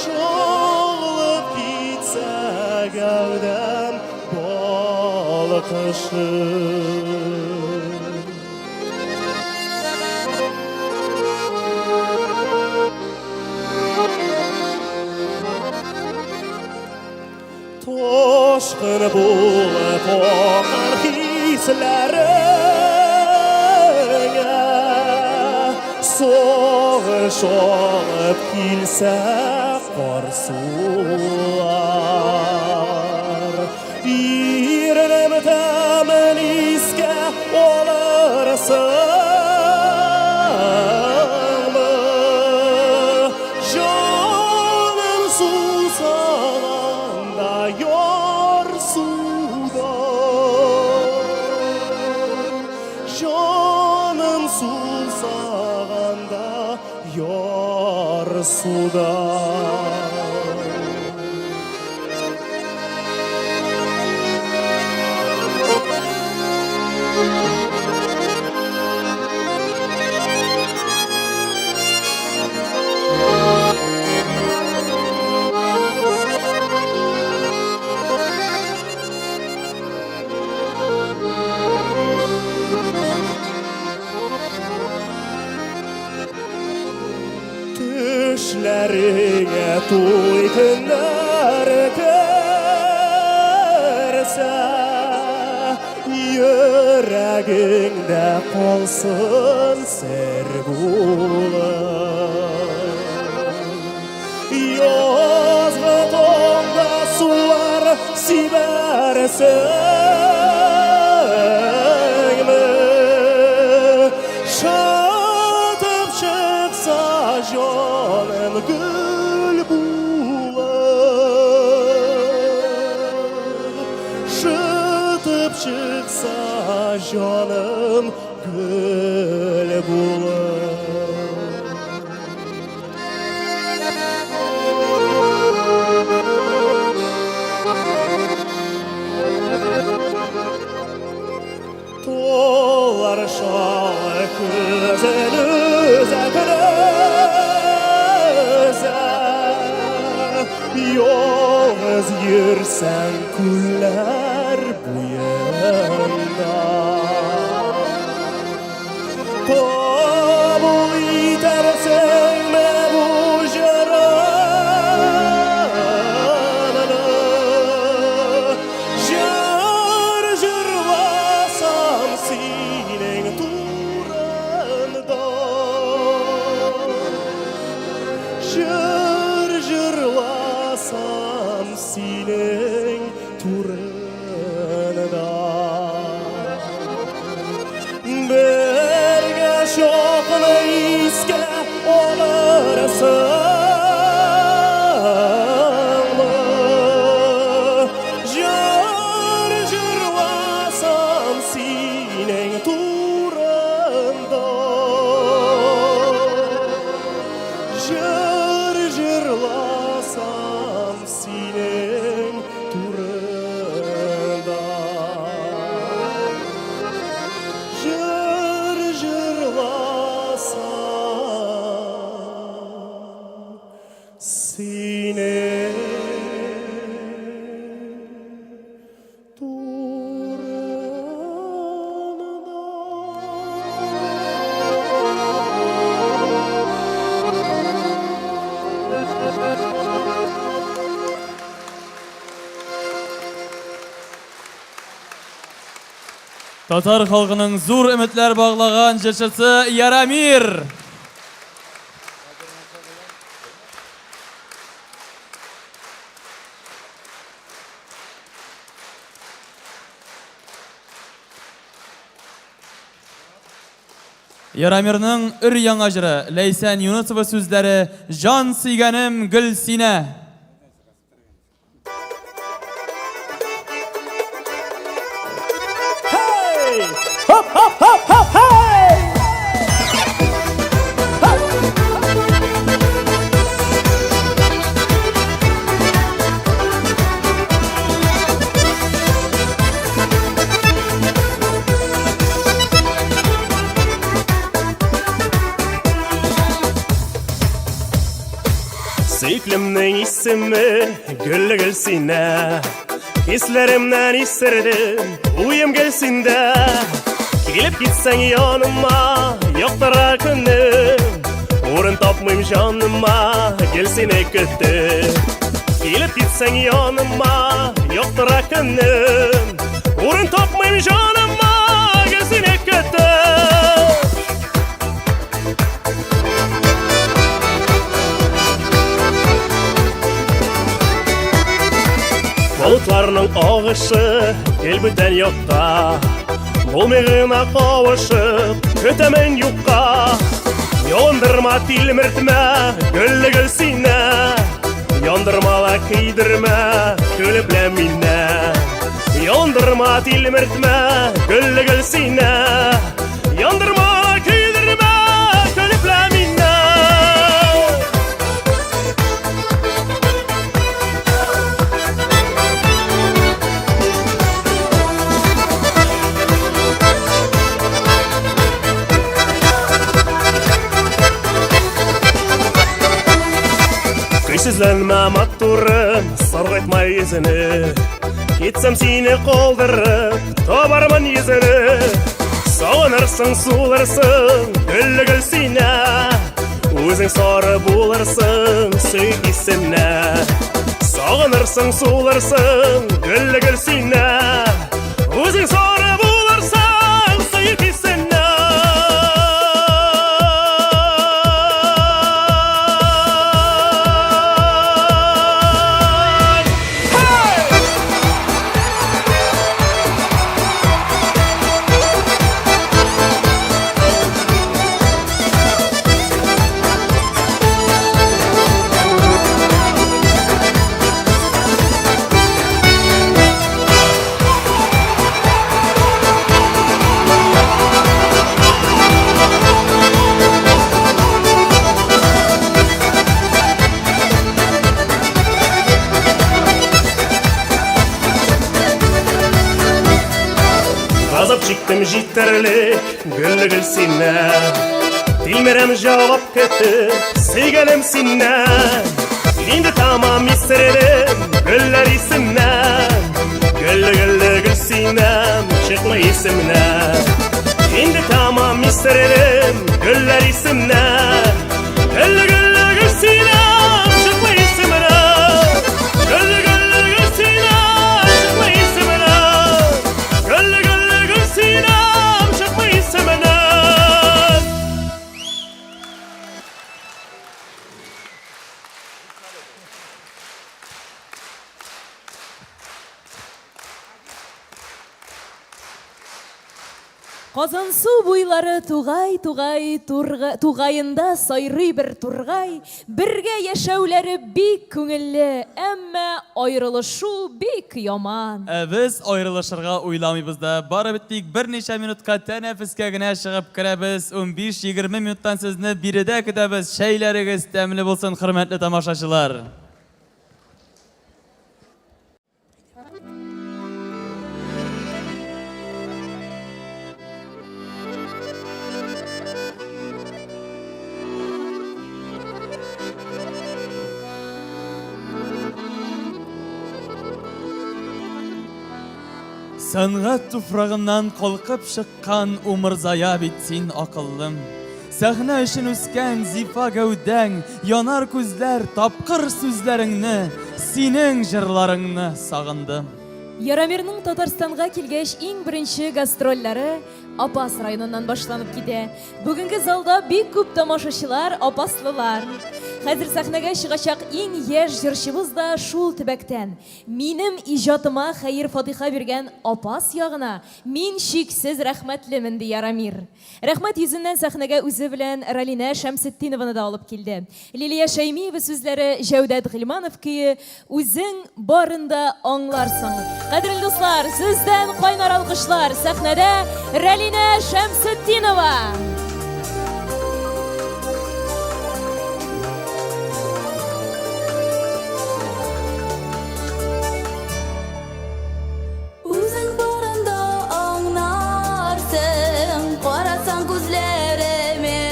S4: Шалып китсә гәүдәм балкышы. Ташкын булып аккан хисләреңә Сагыш алып килсә кар сулар. Иренем тәмен искә алырсыңмы? Җаным сусаганда ярсудан, Җаным сусаганда ярсудан. суда. Төшләреңә туй көннәр керсә, йөрәгеңдә калсын сер булып. Язгы таңда сулар сибәрсеңме? Шытып чыкса җаным гөл булып. Шытып чыкса җаным гөл булып. Тулар шал күзен өзә Ялгыз йөрсәң күлләр буенда. Кабул итәрсеңме бу җырымны? Җыр җырласам синең турында. Җыр җырласам синең турында. Бергә чакны искә алырсыңмы? Җыр җырласам синең турында. Җыр җырласам синең турында. Җыр җырласам синең
S1: Татар халкының зур өметләр баглаган җырчысы Ярамир. Ярамирның өр яңа җыры Ләйсән Юнысова сүзләре Җан сөйгәнем Гөлсинә.
S4: Hey! Хоп, хоп, хоп, хоп, hey! Сөеклемнең исеме Гөл Гөлсинә. Хисләремнән исердем, уем гел синдә. Килеп китсәң яныма, яктыра көнем. Урын тапмыйм җаныма, гел сине көтеп. Килеп китсәң яныма, яктыра көнем. Урын тапмыйм җаныма, гел сине көтеп. Болытларның агышы гел бүтән якка. Булмый гына кавышып, көтәмен юкка. Ялындырма, тилмертмә, гөлле Гөлсинә. Яндырма ла көйдермә, көлеп лә мине. Яндырма, тилмертмә, гөлле Гөлсинә. Яндырма ла көйдермә, көлеп лә мине. Көйсезләнмә, матурым, саргайтма йөзене. Китсәм сине калдырып, табармын йөзене. Сагынырсың, сулырсың, гөлле гөл сине. Үзең сары булырсың, сөй исемнә. Сагынырсың, сулырсың, гөлле гөл сине. Үзең сары булырсың, сөй исемнә. Газап чиктем җитәрлек, гөлле гөл синнән. Тилмерәм җавап көтеп, сөйгәнем синнән. Инде тамам исердем, гөлләр исемнән. Гөлле гөлле гөл синнән, чыкма исемнән. Инде тамам исердем, гөлләр исемнән. Гөлле гөлле гөл синнән, чыкма исемнән. Гөлле гөлле гөл синнән, чыкма исемнән. Гөлле гөлле гөл синнән, чыкма исемнән.
S2: Казансу буйлары тугай-тугай, тугаенда сайрый бер тургай. Бергә яшәүләре бик күңелле, әмма аерылышу бик яман.
S1: Ә без аерылышырга уйламыйбыз да. Бары бит тик берничә минутка тәнәфескә генә чыгып керәбез. 15-20 минуттан сезне биредә көтәбез. Чәйләрегез тәмле булсын, хөрмәтле тамашачылар! Сәнгать туфрагыннан калкып чыккан умырзая бит син, акыллым. Сәхнә өчен үскән зифа гәүдәң, янар күзләр, тапкыр сүзләреңне, синең җырларыңны сагындым.
S2: Ярамирның Татарстанга килгәч иң беренче гастрольләре Апас районыннан башланып китә. Бүгенге залда бик күп тамашачылар, апаслылар. Хәзер сәхнәгә чыгачак иң яшь җырчыбыз да шул төбәктән. Минем иҗатыма хәер-фатиха биргән Апас ягына мин чиксез рәхмәтлемен, ди Ярамир. Рәхмәт йөзеннән сәхнәгә үзе белән Ралинә Шәмсетдинованы да алып килде. Лилия Шәймиева сүзләре, Җәүдәт Гыйльманов көе, Үзең барын да аңларсың. Кадерле дуслар, сездән кайнар алкышлар, сәхнәдә Ралинә Шәмсетдинова!
S5: Үзең барында аңнарсың, карасаң күзләремә.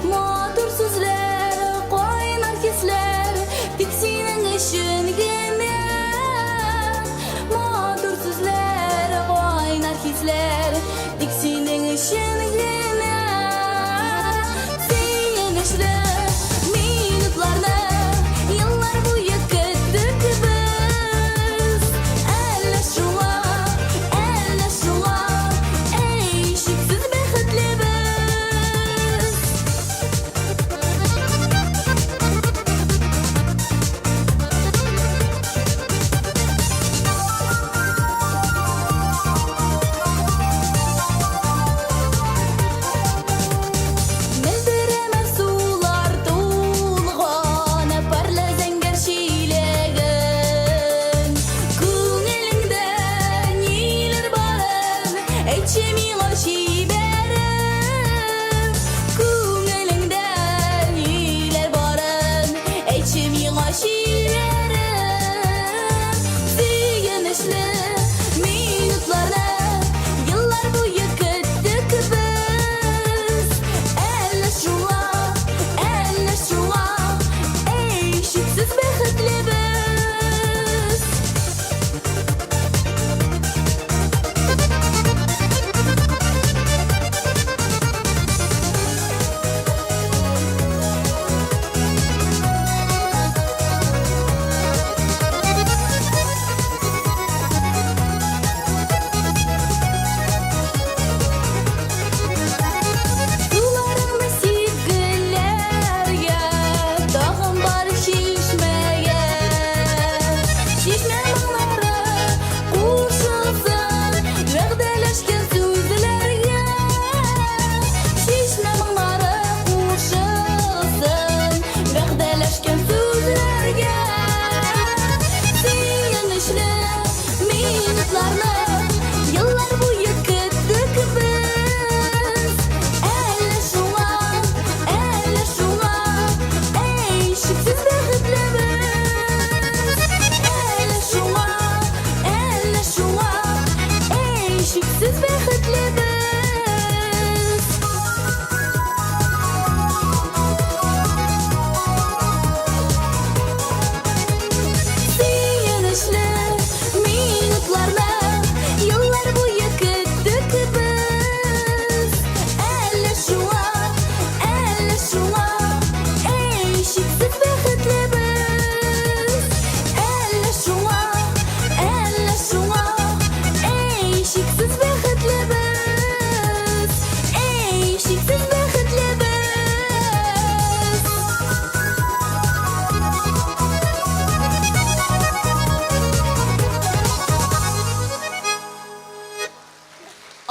S5: Матур сүзләр, кайнар хисләр, тик синең өчен генә. Матур сүзләр, кайнар хисләр, тик синең өчен.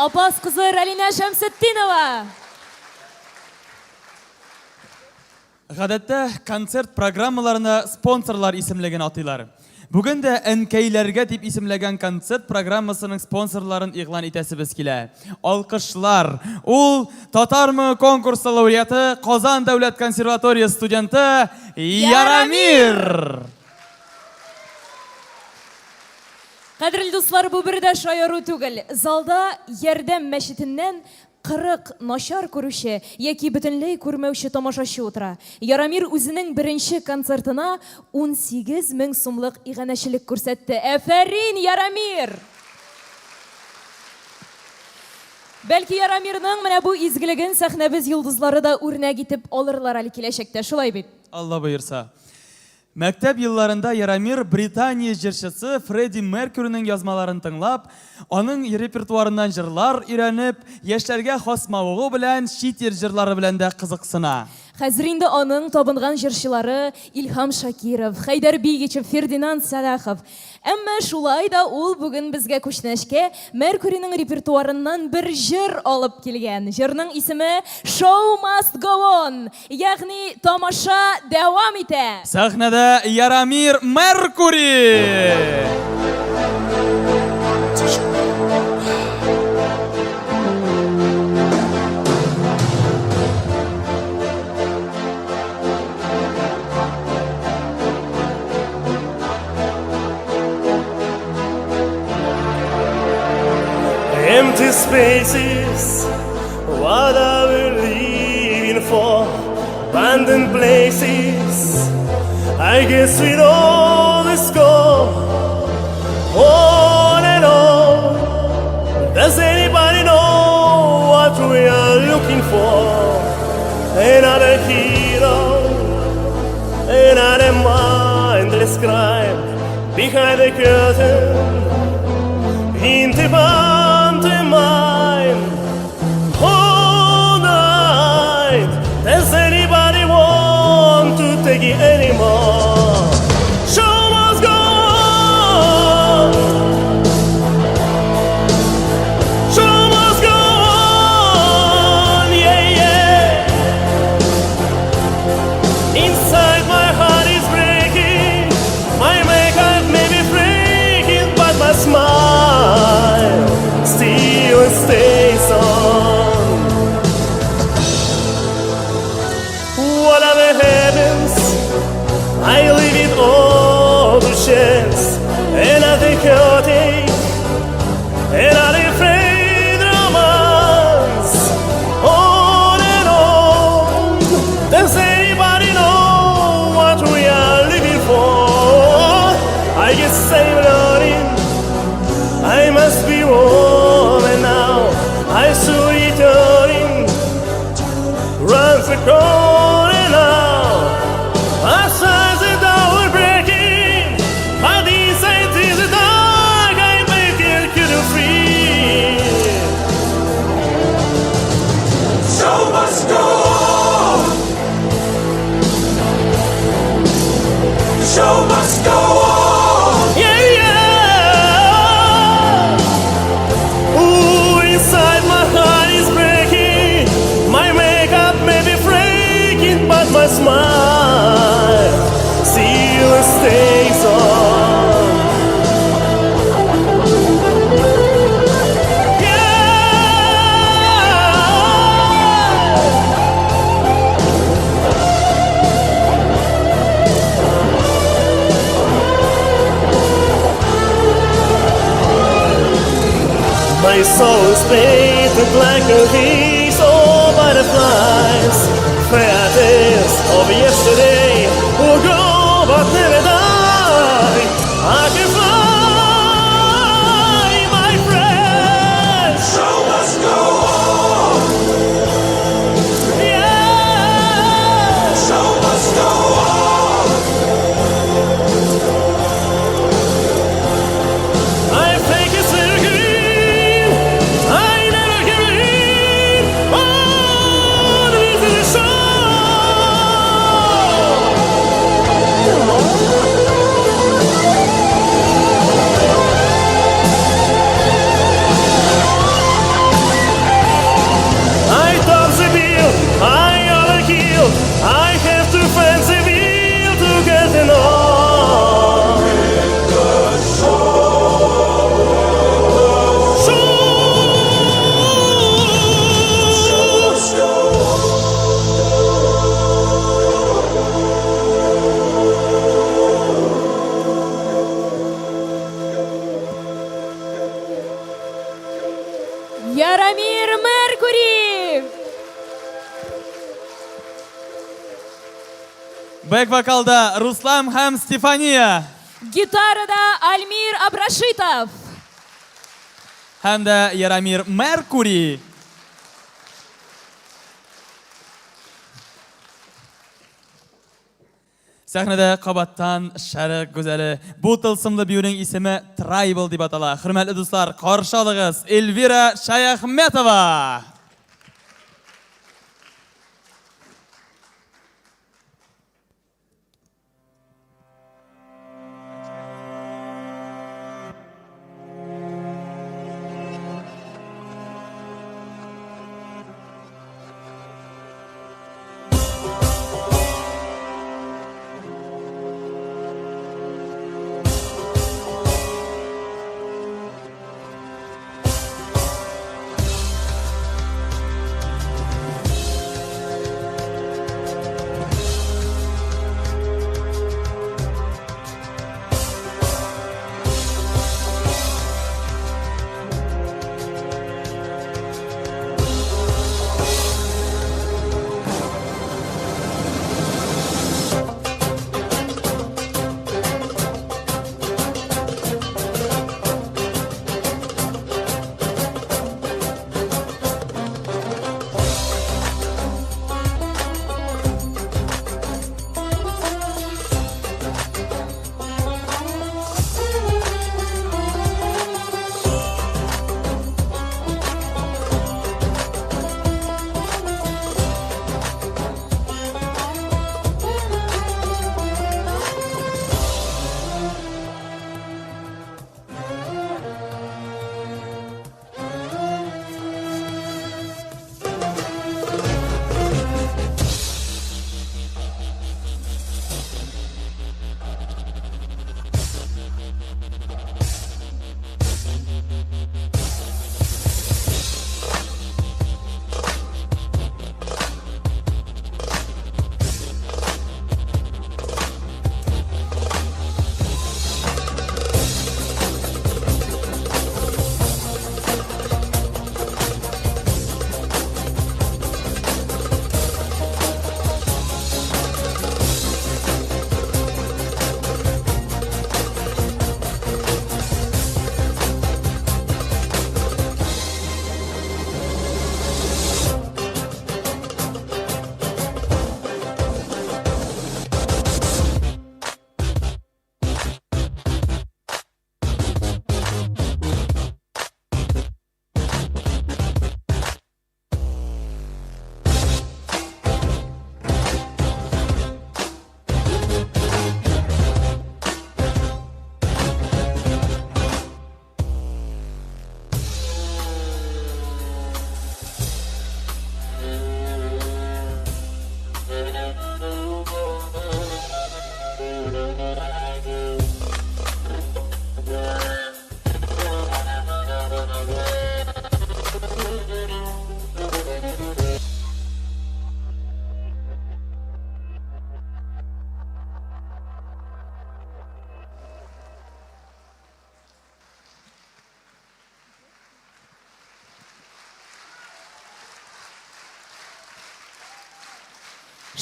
S2: Апас кызы Ралинә Шәмсетдинова!
S1: Гадәттә, концерт программаларына спонсорлар исемлеген атыйлар. Бүген дә Әнкәйләргә дип исемләгән концерт программасының спонсорларын игълан итәсебез килә. Алкышлар! Ул Татар моңы конкурсы лауреаты, Казан дәүләт консерватория студенты Ярамир!
S2: Кадерле дуслар, бу бер дә шаяру түгел. Залда Ярдәм мәчетеннән 40 начар күрүче яки бөтенләй күрмәүче тамашачы утыра. Ярамир үзенең беренче концертына 18 мең сумлык иганәчелек күрсәтте. Әфәрин, Ярамир! Бәлки Ярамирның менә бу изгелеген сәхнәбез йолдызлары да үрнәк итеп алырлар әле киләчәктә, шулай бит?
S1: Алла боерса. Мәктәп елларында Ярамир Британия җырчысы Фредди Меркьюриның язмаларын тыңлап, аның репертуарыннан җырлар өйрәнеп, яшьләргә хас мавыгу белән чит ил җырлары белән дә кызыксына.
S2: Хәзер инде аның табынган җырчылары Илһам Шакиров, Хәйдәр Бигичев, Фердинанд Сәлахов. Әмма шулай да ул бүген безгә күчтәнәчкә Меркьюриның репертуарыннан бер җыр алып килгән. Җырның исеме Show must go on! Ягъни тамаша дәвам итә!
S1: Сәхнәдә Ярамир Меркури!
S4: Empty spaces, what are we living for? Abandoned places, I guess we know the score. On and on, does anybody know what we are looking for? Another hero, another mindless crime behind the curtain. In the pantomime, all night. Does anybody want to take it anymore? Show must go on. Show must go on. Yeah, yeah. Inside my heart is breaking, my makeup may be breaking, but my smile still stays on. Whatever happens, I leave it all to chance. Another chaotic, another afraid romance. On and on. Does anybody know what we are living for? I guess I'm learning. I must be woman now. I saw returning. Runs the corner now. Outside the door breaking, but inside is the dark. I make it free.
S7: Show must go on. The show must go on.
S4: Yeah, yeah. Ooh, inside my heart is breaking. My makeup may be breaking, but my smile still stays on. Yeah. My soul is painted like a piece of butterflies. Fair tales of yesterday will go but never die. I can fly, my friend.
S7: Show must go on.
S4: Yeah.
S7: Show must go on.
S4: I think it's very green. I never give in. Oh, the show.
S1: Бэк-вокалда Руслан һәм Стефания.
S2: Гитарада Альмир Абрашитов.
S1: Һәм дә Ярамир Меркурий. Сәхнәдә кабаттан Шәрык гүзәле. Бу тылсымлы биюнең исеме Трайбл дип атала. Хөрмәтле дуслар, каршы алыгыз Эльвира Шаяхметова!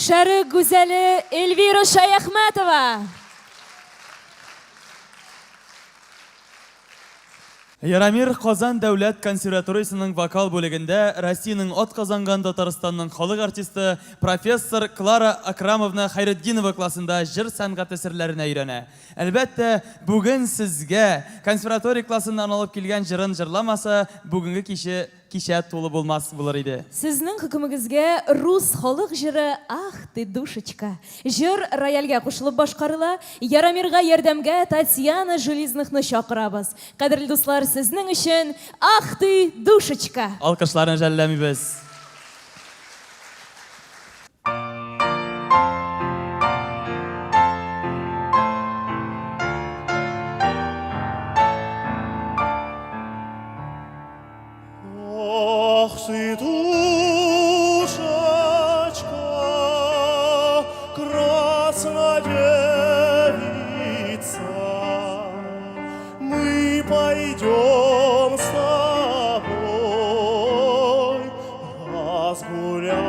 S2: Шәрык гүзәле Эльвира Шаяхмәтова!
S1: Ярамир Казан дәүләт консерваториясенең вокал бүлегендә Россиянең атказанган Татарстанның халык артисты, профессор Клара Акрамовна Хәйретдинова классында җыр сәнгате серләренә өйрәнә. Әлбәттә, бүген сезгә консерватория классыннан алып килгән җырын җырламаса, бүгенге киче Кичә тулы булмас булыр иде.
S2: Сезнең хөкемегезгә рус халык җыры Ах ты, душечка. Җыр рояльгә кушылып башкарыла. Ярамирга ярдәмгә Татьяна Железныхны чакырабыз. Кадерле дуслар, сезнең өчен Ах ты, душечка!
S1: Алкышларны жәлләмибез.
S7: Ах ты, душечка, красная девица, мы пойдем с тобой, разгуляемся.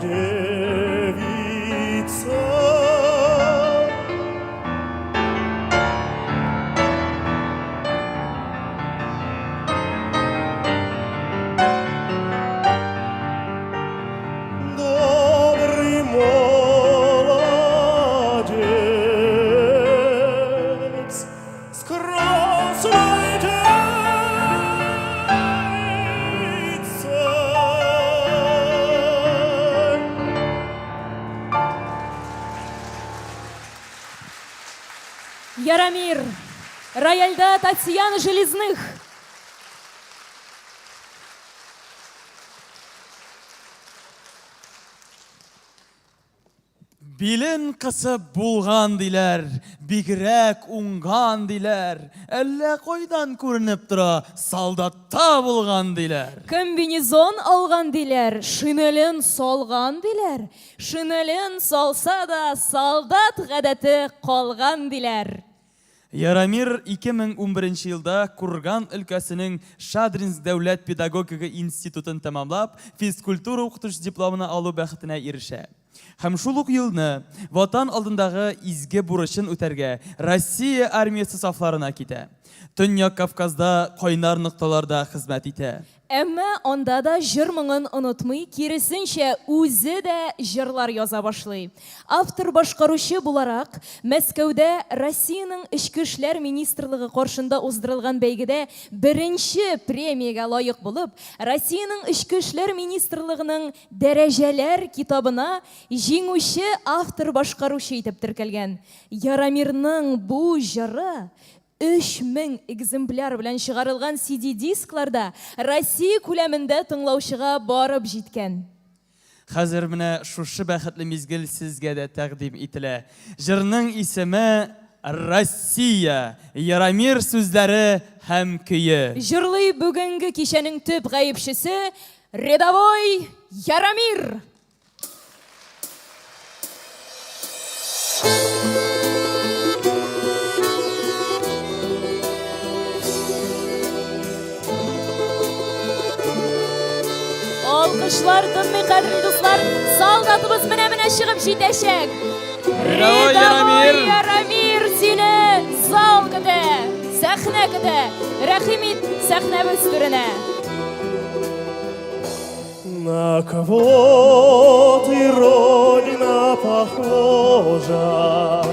S7: девица. Добрый молодец, с красной девицей.
S2: Ярамир, рояльдә Татьяна Железных.
S1: Билен кысып булган диләр, бигрәк уңган диләр. Әллә кайдан күренеп тора, солдатта булган диләр.
S2: Комбинезон алган диләр, шинелен салган диләр. Шинелен салса да, солдат гадәте калган диләр.
S1: Ярамир 2011 елда Курган өлкәсенең Шадринск дәүләт педагогика институтын тәмамлап, физкультура укытучысы дипломына алу бәхетенә ирешә. Һәм шул ук елны Ватан алдындагы изге бурычын үтәргә Россия армиясе сафларына китә. Төньяк Кавказда кайнар нокталарда хезмәт итә.
S2: Әмма анда да җыр моңын онытмый, киресенчә, үзе дә җырлар яза башлый. Автор-башкаручы буларак, Мәскәүдә Россиянең Эчке эшләр министрлыгы каршында уздырылган бәйгедә беренче премиягә лаек булып, Россиянең Эчке эшләр министрлыгының Дәрәҗәләр китабына җиңүче автор-башкаручы итеп теркәлгән. Ярамирның бу җыры 3000 экземпляр белән чыгарылган CD-дискларда Россия күләмендә тыңлаучыга барып җиткән.
S1: Хәзер менә шушы бәхетле мизгел сезгә дә тәкъдим ителә. Җырның исеме Россия, Ярамир сүзләре һәм көе.
S2: Җырлый бүгенге кичәнең төп гаепчесе рядовой Ярамир! Алкышлар тынмый, кадерле дуслар. Солдатыбыз менә-менә чыгып җитәчәк.
S1: Рядовой Ярамир.
S2: Ярамир сине зал көтә, сәхнә көтә. Рәхим ит сәхнәбез түренә.
S7: На кого ты, Родина, похожа?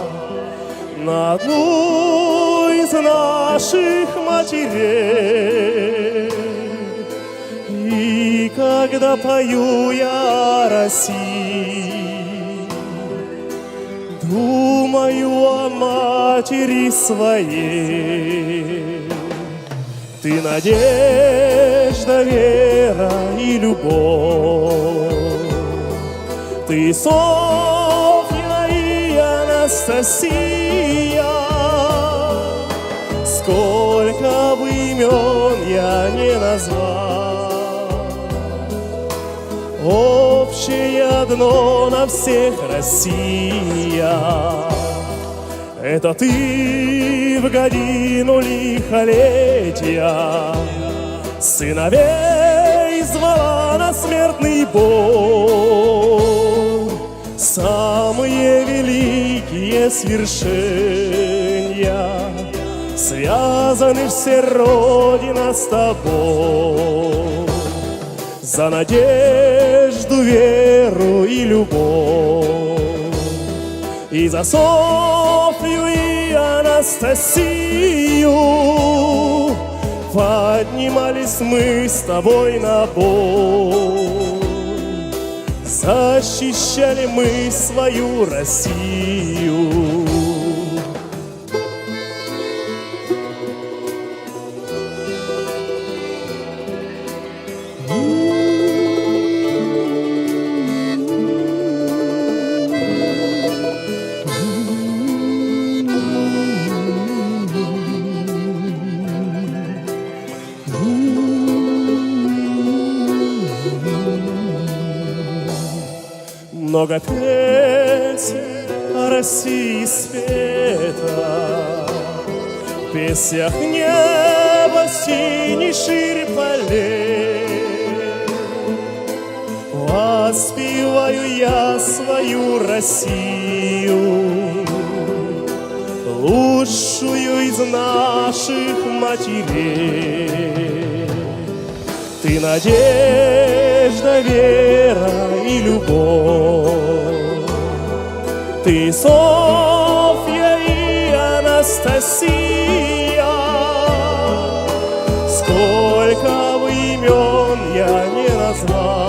S7: На одну из наших матерей. И когда пою я о России, думаю о матери своей. Ты надежда, вера и любовь. Ты Софья и Анастасия. Сколько бы имен я не назвал, Общее одно на всех Россия. Это ты в годину лихолетия Сыновей звала на смертный бой. Самые великие свершения Связаны все Родина с тобой. За надежду, веру и любовь. И за Софью и Анастасию Поднимались мы с тобой на бой. Защищали мы свою Россию. Много песен о России спето, В песнях небо синий шире полей. Воспеваю я свою Россию, Лучшую из наших матерей. Ты надежда, вера и любовь, Ты Софья и Анастасия. Сколько бы имен я не назвал,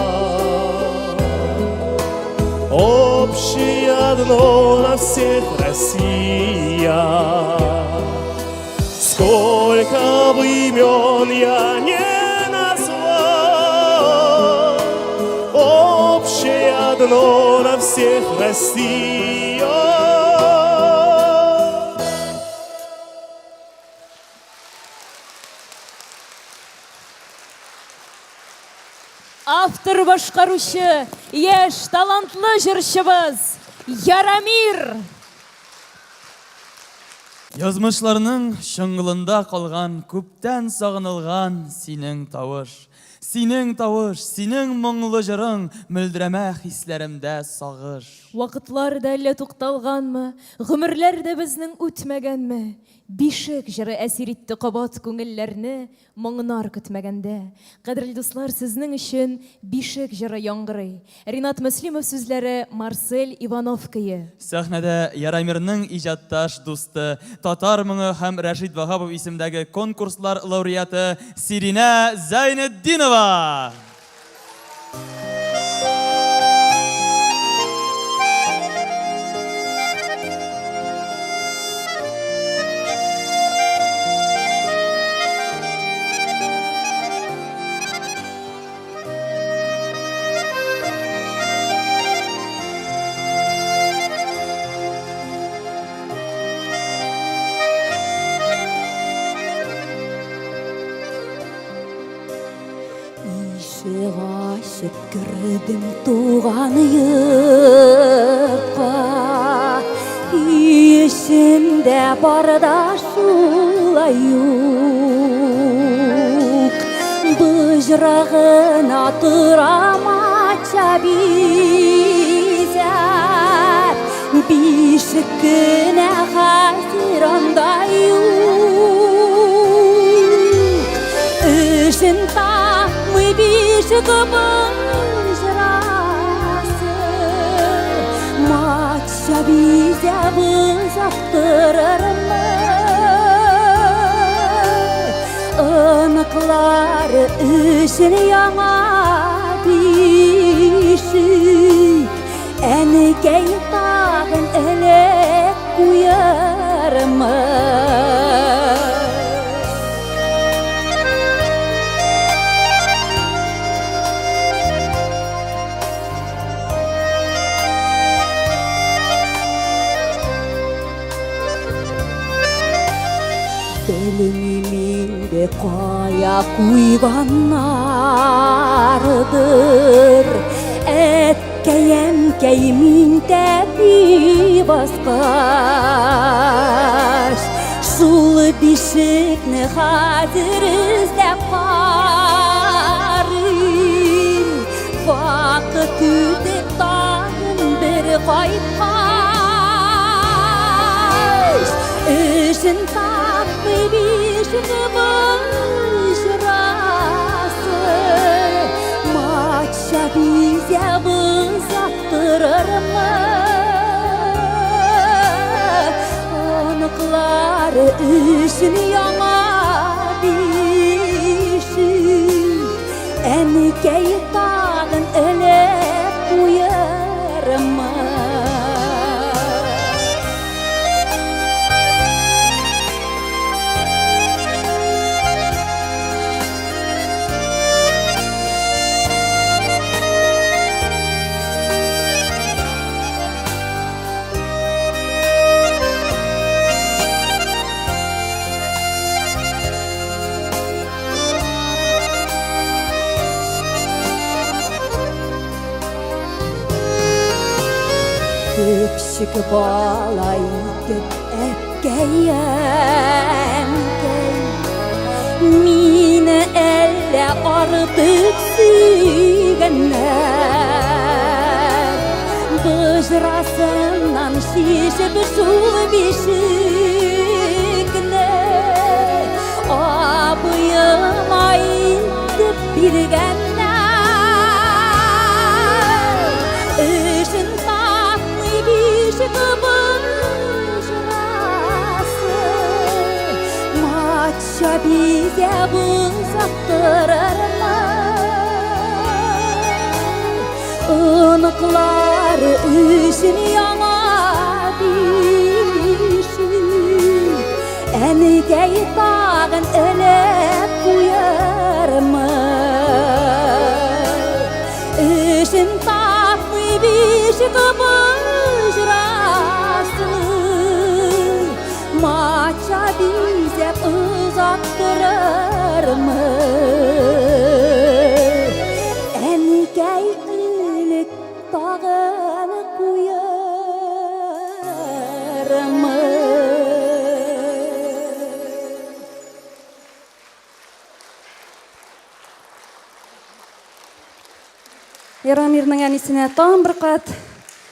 S7: Общее одно на всех Россия. Сколько бы имен я не назвал, Общее одно на всех Россия.
S2: Автор башкаручы, яшь, талантлы җырчыбыз Ярамир!
S1: Язмышларның чоңгылында калган күптән сагынылган синең тавыш. Синең тавыш, синең моңлы җырың мөлдерәмә хисләремдә сагыш.
S2: Вакытлар да әллә тукталганмы, гомерләр дә безнең үтмәгәнме? Бишек җыры әсир итте кабат күңелләрне, Моңнар көтмәгәндә. Кадерле дуслар, сезнең өчен Бишек җыры яңгырый. Ринат Мөслимов сүзләре, Марсель Иванов көе.
S1: Сәхнәдә Ярамирның иҗатташ дусты, Татар моңы һәм Рәшит Ваһапов исемдәге конкурслар лауреаты Сиринә Зәйнетдинова!
S5: Ишек ачып кердем туган йортка. Өй эчендә бар да шулай ук. Боҗра гына тора матча бизәп. Бишек кенә хәзер анда юк. Эшен тапмый бишек боҗрасы. Матча бизәп озаттырырмы? Оныклары өчен яңа бишек. Әнекәй тагын элек куярмы? Белмим инде кая куйганнардыр. Әткәй-әнкәй мин тәпи баскач, Шул бишекне хәзер эзләп карыйм. Вакыт үтеп тагын бер кайткач, Эшен тапмый бишек боҗрасы. Матча бизәп озаттырырмы? Оныклар өчен яңа бишек. Әнкәй тагын элеп куярмы? Төпчек бала итеп әткәй, әнкәй, Мине әллә артык сөйгәннәр. Боҗрасыннан чишеп шул бишекне абыема илтеп биргәннәр. Эшен тапмый бишек боҗрасы, матча бизәп озаттырырмын. Оныклар өчен яңа бишек Әнкәй тагын элеп куярмын. Эшен тапмый бишек боҗрасы, Матча бизәп озаттырырмын. Әнкәй элек тагын куярмын.
S8: Ярамирның әнисенә тагын бер кат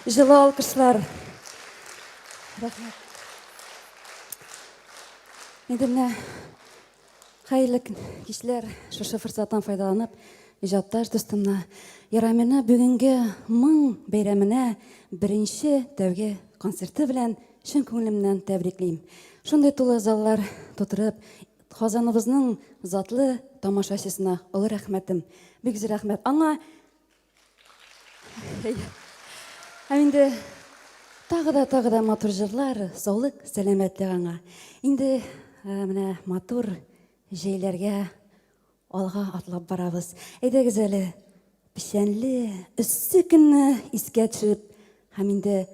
S8: җылы алкышлар. Рәхмәт. Инде менә хәерле кичләр. Шушы форсаттан файдаланып, иҗатташ дустымны Ярамирны бүгенге моң бәйрәменә беренче тәүге концерты белән чын күңелемнән тәбриклим. Шундый тулы заллар тутырып, Казаныбызның затлы тамашачысына олы рәхмәтем. Бик зур рәхмәт. Аңа Һәм инде тагы да тагы да матур җырлар, саулык, сәламәтлек аңа. Инде э, менә матур җәйләргә алга атлап барабыз. Әйдәгез әле печәнле, эссе көнне искә төшереп һәм инде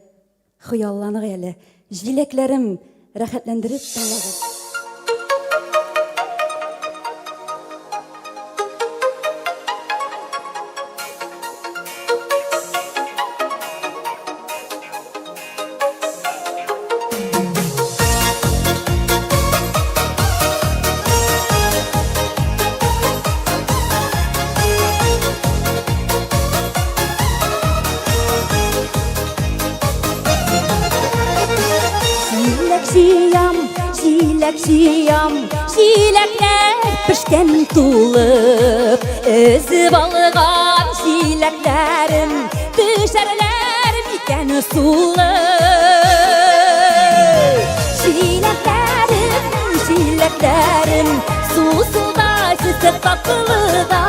S8: Хыялланык әле, җиләкләрем, рәхәтләндереп тыңлагыз.
S5: Җиләк җыям, җиләк җыям, җиләкләр пешкән тулып, өзеп алган җиләкләрем төшәрләр микән сулып. Җиләкләрем, җиләкләрем, сусылда, сүсе татлы да,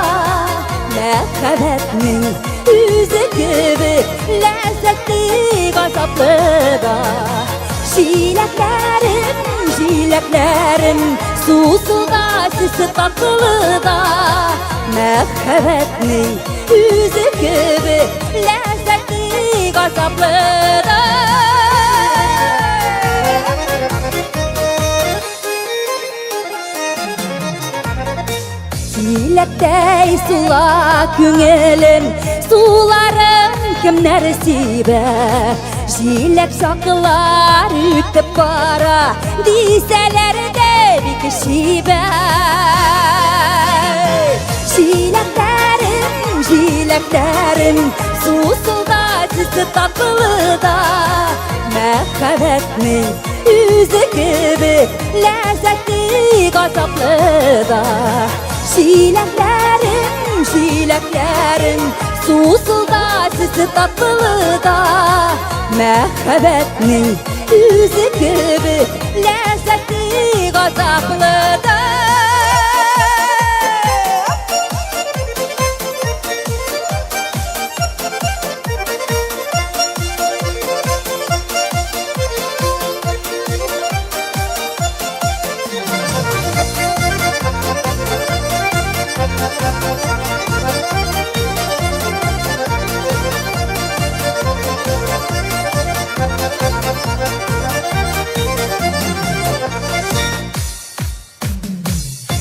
S5: мәхәббәтнең үзе кебек ләззәтле газаплы да. Җиләкләрем, җиләкләрем, сусыл да, сүсе татлы да, мәхәббәтнең үзе кебек ләззәтле газаплы да. Җиләктәй сула күңелем, суларын кемнәр сибә? Җиләк чаклар үтеп бара, дисәләр дә бик чибәр. Җиләкләрем, җиләкләрем, сусыл да, сүсе татлы да, мәхәббәтнең үзе кебек ләззәтле газаплы да. Җиләкләрем, җиләкләрем, сусыл да, сүсе татлы да, мәхәббәтнең үзе кебек ләззәтле газаплы да.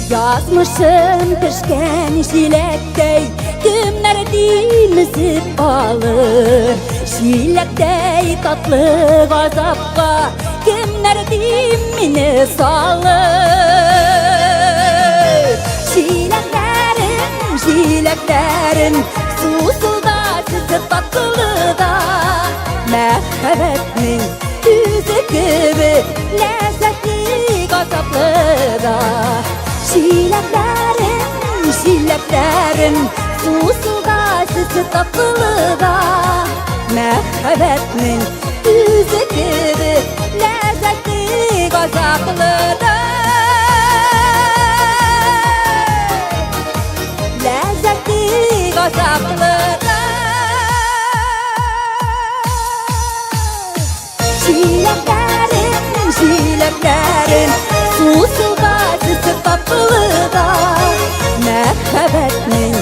S5: Язмышым пешкән җиләктәй, кемнәр димезеп алыр? Җиләктәй татлы газапка, кемнәр дим мине салыр? Җиләкләрем, җиләкләрем, сусыл да, сүзе татлы да. Мәхәббәтнең үзе кебек ләззәтле газаплы да. Җиләкләрем, җиләкләрем, сусыл да, сүзе татлы да. Мәхәббәтнең үзе кебек ләззәтле газаплы да. Ләззәтле газаплы да. Җиләкләрем, җиләкләрем, сусыл да, сүзе татлы да. Мәхәббәтнең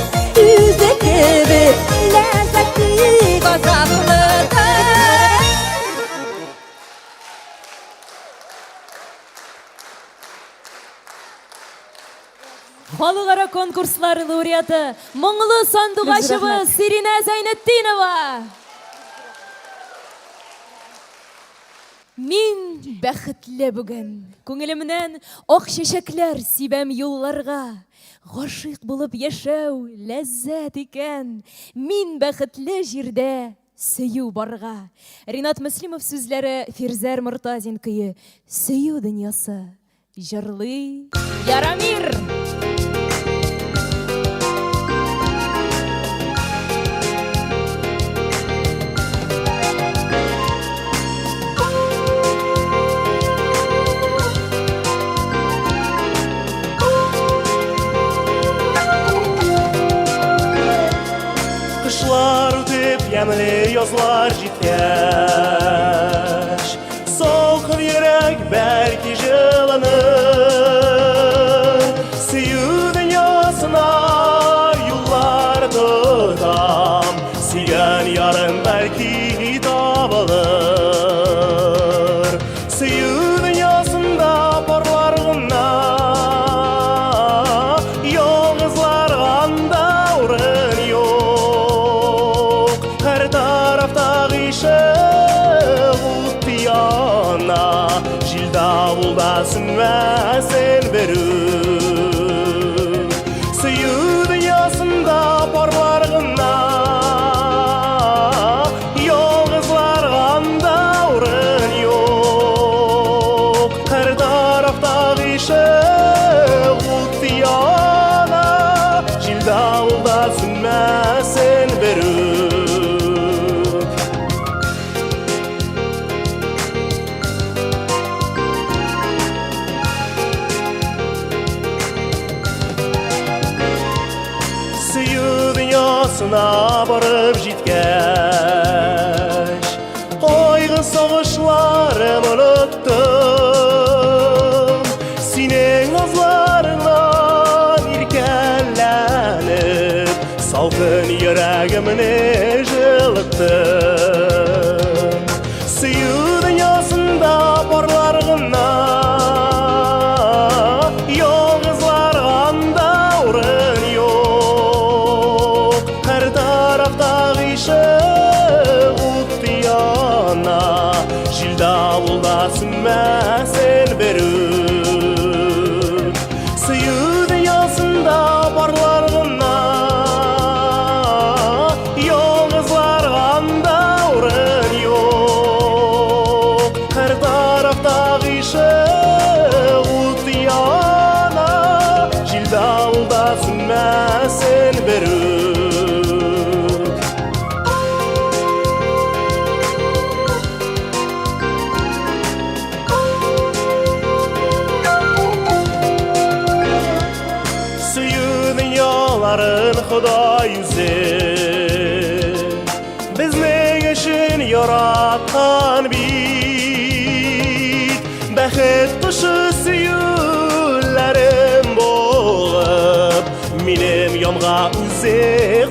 S5: үзе кебек ләззәтле газаплы да.
S2: Халыкара конкурслар лауреаты, моңлы сандугачыбыз Сиринә Зәйнетдинова. Мин бәхетле бүген. Күңелемнән ак чәчәкләр сибәм юлларга. Гашыйк булып яшәү ләззәт икән. Мин бәхетле җирдә сөю барга. Ринат Мөслимов сүзләре, Фирзәр Мортазин көе. Сөю дөньясы. Җырлый Ярамир!
S7: Кышлар үтеп, ямьле язлар җиткәч, Салкын йөрәк бәлки җылыныр. Сөю дөньясына юллар тотам, Сөйгән ярым бәлки табылыр. Сөю дөньясында парлар гына, Ялгызларга анда урын юк. Һәр тарафта гыйшык ут яна, Җил-давылда сүнмәсен берүк. Сөю дөньясында парлар гына, Ялгызларга анда урын юк. Һәр тарафта гыйшык ут яна, Җил-давылда сүнмәсен берүк. Сөю дөньясына барып җиткәч, Кайгы сагышларым оныттым. Синең назларыңнан иркәләнеп, Салкын йөрәгемне җылыттым. Сөю дөньясында парлар гына, Ялгызларга анда урын юк. Һәр тарафта гыйшык ут яна, Җил-давылда сүнмәсен берүк. Сөю дөньясында парлар гына, Ялгызларга анда урын юк. Һәр тарафта гыйшык ут яна, Җил-давылда сүнмәсен берүк. Сөю дөньяларын Ходай үзе Безнең өчен яраткан бит. Бәхет кошы сөюләрем булып, Минем янга үзе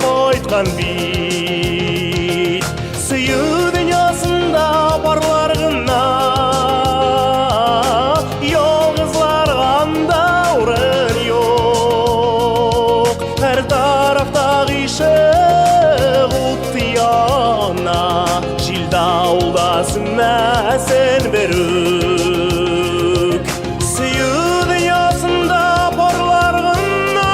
S7: кайткан бит. Сөю дөньясында парлар гына, Ялгызларга анда урын юк. Һәр тарафта гыйшык ут яна, Җил-давылда сүнмәсен берүк. Сөю дөньясында парлар гына,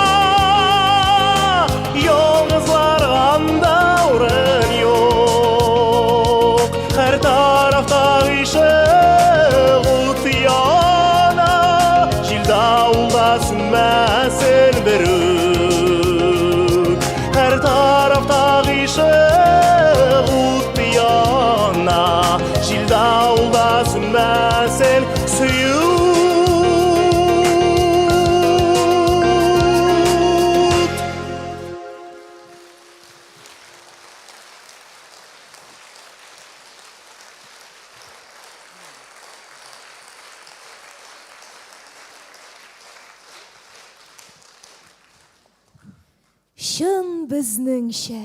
S7: Ялгызларга анда урын юк. Һәр тарафта Даулда сүнмәсен сөю.
S2: Чын безнеңчә,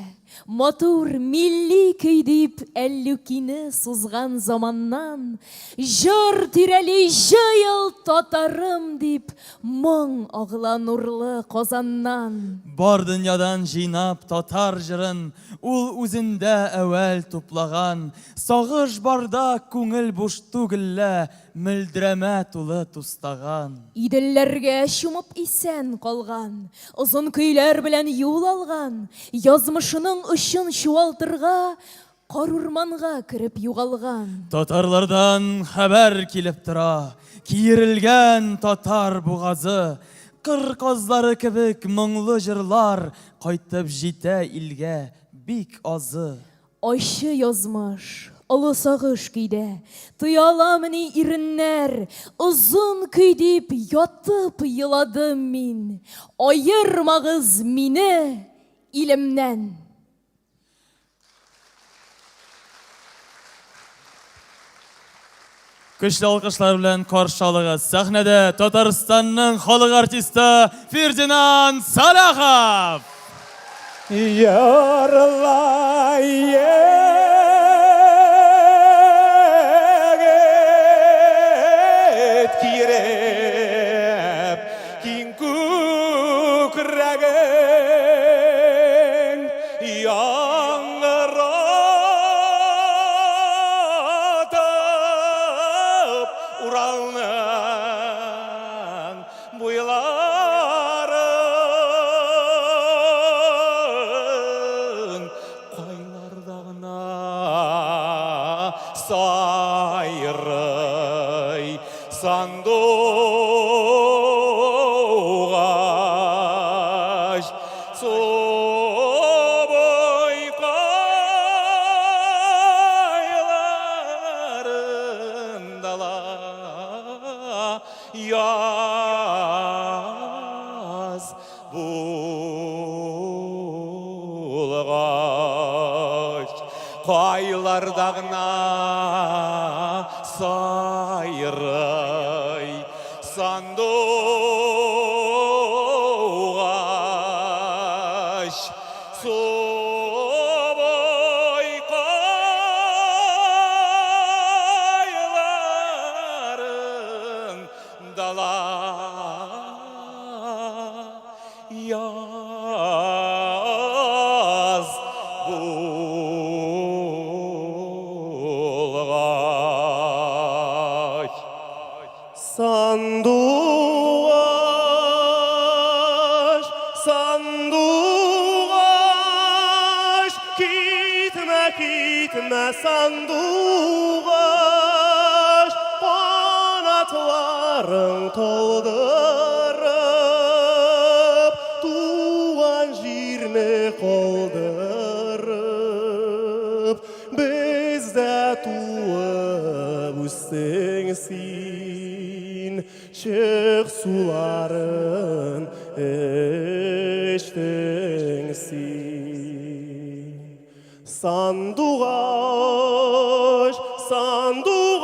S2: матур милли көй дип Әллүкине сузган заманнан, Җыр тирәли җыел, татарым дип Моң агыла нурлы Казаннан.
S1: Бар дөньядан җыйнап татар җырын Ул үзендә әүвәл туплаган. Сагыш барда күңел буш түгел лә, Мөлдерәмә тулы тустаган.
S2: Иделләргә чумып исән калган, Озын көйләр белән юл алган, Язмышының очын чуалтырга Карурманга кереп югалган.
S1: Татарлардан хәбәр килеп тора, Киерелгән татар бугазы. Кыр казлары кебек моңлы җырлар Кайтып җитә илгә бик азы.
S2: Ачы язмыш, олы сагыш көйдә, Тоя аламыни иреннәр? Озын көй дип ятып еладым мин, Аермагыз мине илемнән!
S1: Көчле алкышлар белән каршы алыгыз. Сәхнәдә Татарстанның халык артисты Фердинанд Салахов!
S7: Ярла егет киереп, киң күкрәгең Яңгыратып Уралның буйларын, Кайларда гына сайрый сандугач. Су буйкайларында ла яз булгач, кайларда гына сайрый Сандугач, су буйкайларын дала яз булгач.
S9: Сандугач, сандугач, китмә, китмә, сандугач, канатларың талдырып, туган җирне калдырып, Бездә туып үстең син, Чык суларын эчтең син. Сандугач, сандугач,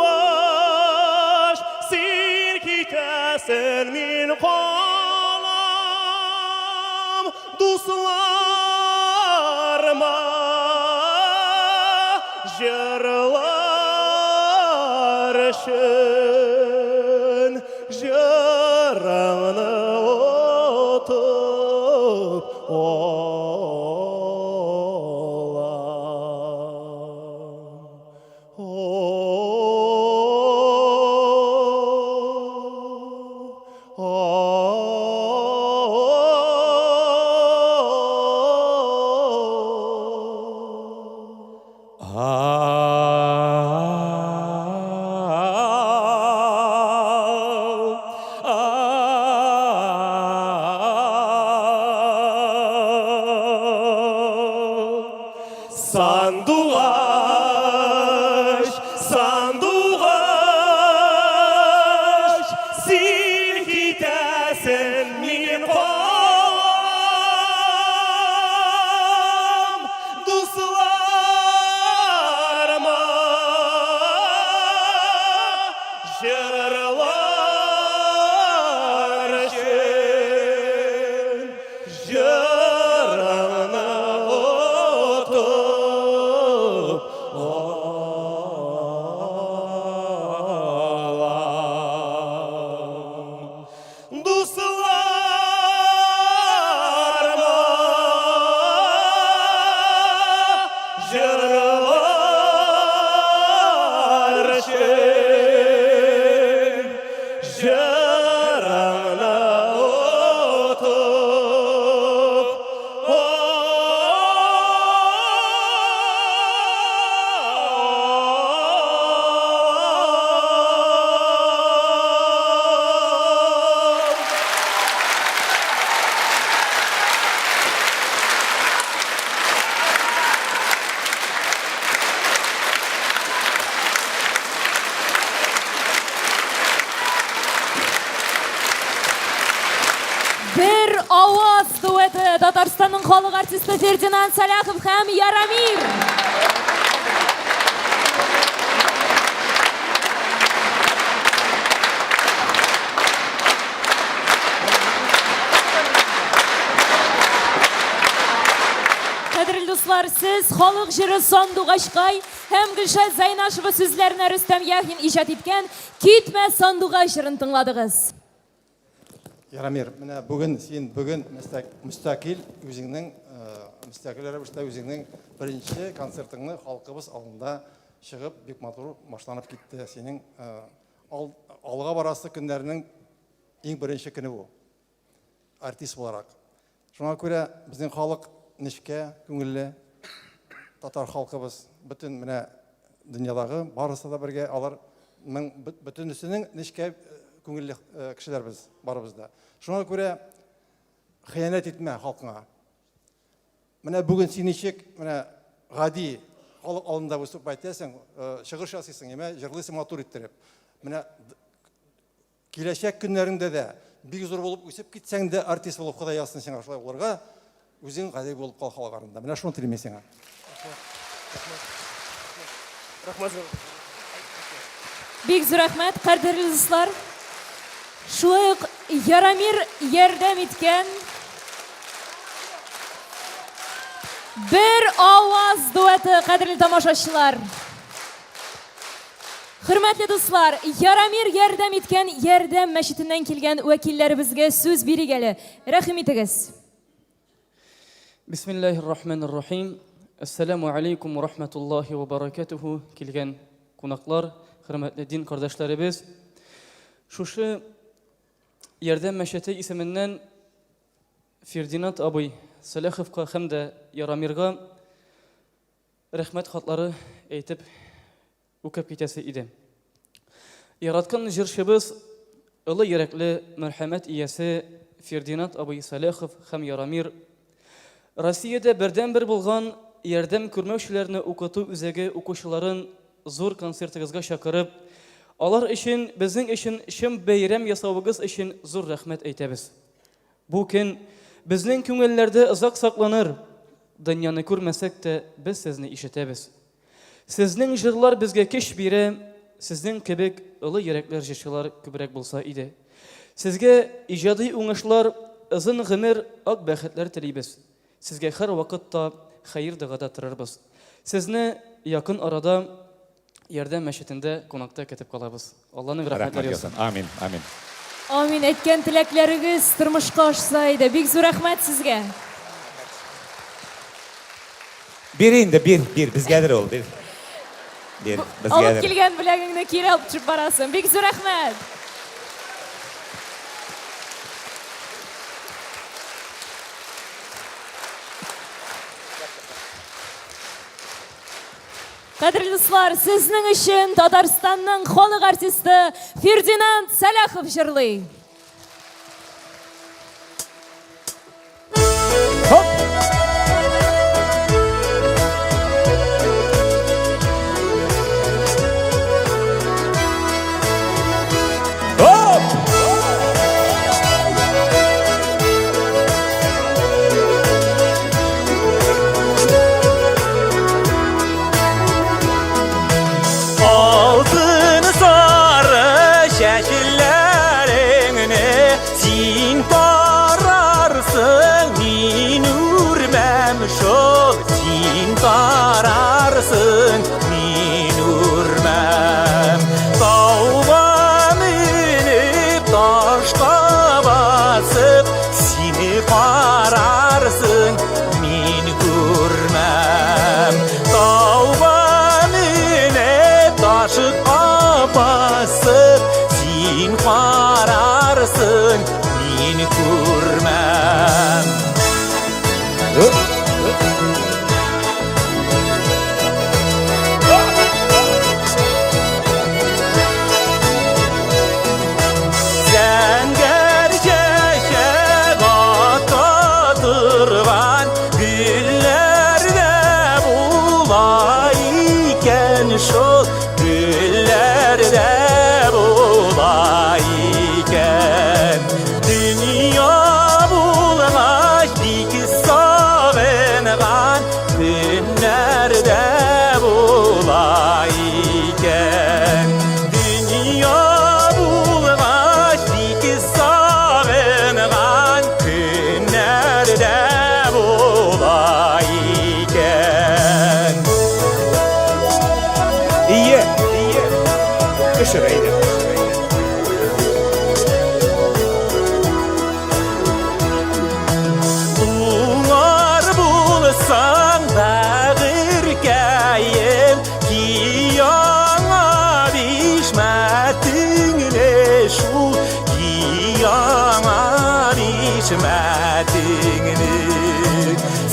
S9: син китәсең, мин калам. Дусларыма җырлар өчен җырыңны отып алам.
S2: аваз дуэты Татарстанның халык артисты Фердинанд Сәлахов һәм Ярамир. Кадерле дуслар, сез халык җыры Сандугачкай һәм Гөлшат Зайнашева сүзләренә Рөстәм Яхин иҗат иткән Китмә сандугач җырын тыңладыгыз.
S10: Ярамир, менә бүген син бүген мөстәкыйль үзеңнең мөстәкыйль рәвештә үзеңнең беренче концертыңны халкыбыз алдында чыгып бик матур башланып китте. Синең алга барасы көннәрнең иң беренче көне бу. Артист буларак. Шуңа күрә безнең халык нечкә күңелле, татар халкыбыз бөтен менә дөньядагы барысы да бергә аларның бөтенесенең нечкә э, күңелле э, кешеләр без барыбыз да. Шуңа күрә хыянәт итмә халкыңа. Менә бүген син ничек менә гади халык алдында выступать итәсең, э, чыгыш ясыйсың, яме җырлыйсың матур иттереп. Менә Киләчәк көннәреңдә дә бик зур булып үсеп китсәң дә, артист булып Ходай язсын сиңа шулай булырга, үзең гади булып кал халык арасында. Менә шуны телим мин сиңа.
S4: Рәхмәт.
S2: Бик зур рәхмәт, кадерле дуслар. Шулай ук Ярамир ярдәм иткән бер аваз дуэты, кадерле тамашачылар. Хөрмәтле дуслар, Ярамир ярдәм иткән Ярдәм мәчетеннән килгән вәкилләребезгә сүз бирик әле. Рәхим итегез.
S1: Бисмиллаһир рахманир рахим. Ассаламу алейкум ва рахматуллахи ва баракатуху. Килгән кунаклар, хөрмәтле дин кардәшләребез. Шушы Ярдәм мәчете исеменнән Фердинанд абый Сәлаховка һәм дә Ярамирга Рәхмәт хатлары әйтеп укып китәсе иде. Яраткан җырчыбыз, олы йөрәкле мәрхәмәт иясе Фердинанд абый Сәлахов һәм Ярамир Россиядә бердәнбер булган ярдәм күрмәүчеләрне укыту үзәге укучыларын зур концертыгызга чакырып, алар өчен, безнең өчен чын бәйрәм ясавыгыз өчен зур рәхмәт әйтәбез. Бу көн безнең күңелләрдә озак сакланыр. Дөньяны күрмәсәк тә, без сезне ишетәбез. Сезнең җырлар безгә көч бирә, сезнең кебек олы йөрәкләр җырчылар күбрәк булса иде. Сезгә иҗади уңышлар, озын гомер, ак бәхетләр телибез. Сезгә һәрвакыт та хәер-догада торырбыз. Сезне якын арада Ярдәм мәчетендә кунакта көтеп калабыз. Алланың рәхмәтләре яусын.
S6: Амин, амин.
S2: Амин. Әйткән теләкләрегез тормышка ашса иде. Бик зур рәхмәт сезгә.
S6: Бир инде, бир, бир, безгәдер ул, бир. Бир, безгәдер.
S2: Алып килгән бүләгеңне кире алып төшеп барасың. Бик зур рәхмәт. Кадерле дуслар, сезнең өчен Татарстанның халык артисты Фердинанд Сәлахов җырлый.
S7: Алтын сары чәчләреңне син тарарсың, мин үрмәм шул, син тарарсың, мин үрмәм. Тауга менеп, ташка басып, Сине карарсың, мин күрмәм. Тауга менеп, ташка басып, син карарсың, мин күрмәм. Зәңгәр чәчәк ата торган гөлләр дә була икән шул, гөлләр дә була икән. Дөнья
S6: Ие, ие. Төшер әйдә.
S7: Уңар булсаң бәгырькәем, Кияңа бишмәтеңне шул, Кияңа бишмәтеңне.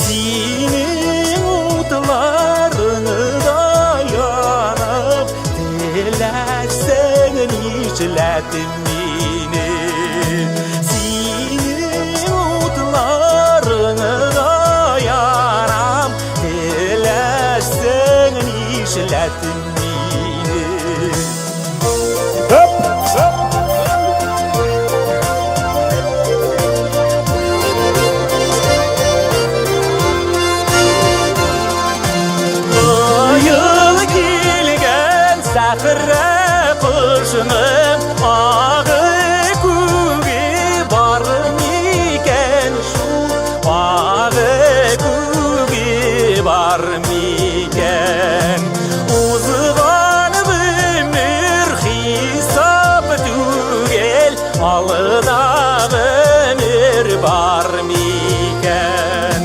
S7: Синең утларыңда янып, Теләсәң нишләт мине. Синең утларыңда янам, Теләсәң нишләт мине.
S6: Хоп, хоп.
S7: Быел килгән сәхрә кошының агы күге бар микән шул, агы күге бар микән? Узган гомер хисап түгел, алда гомер бар микән?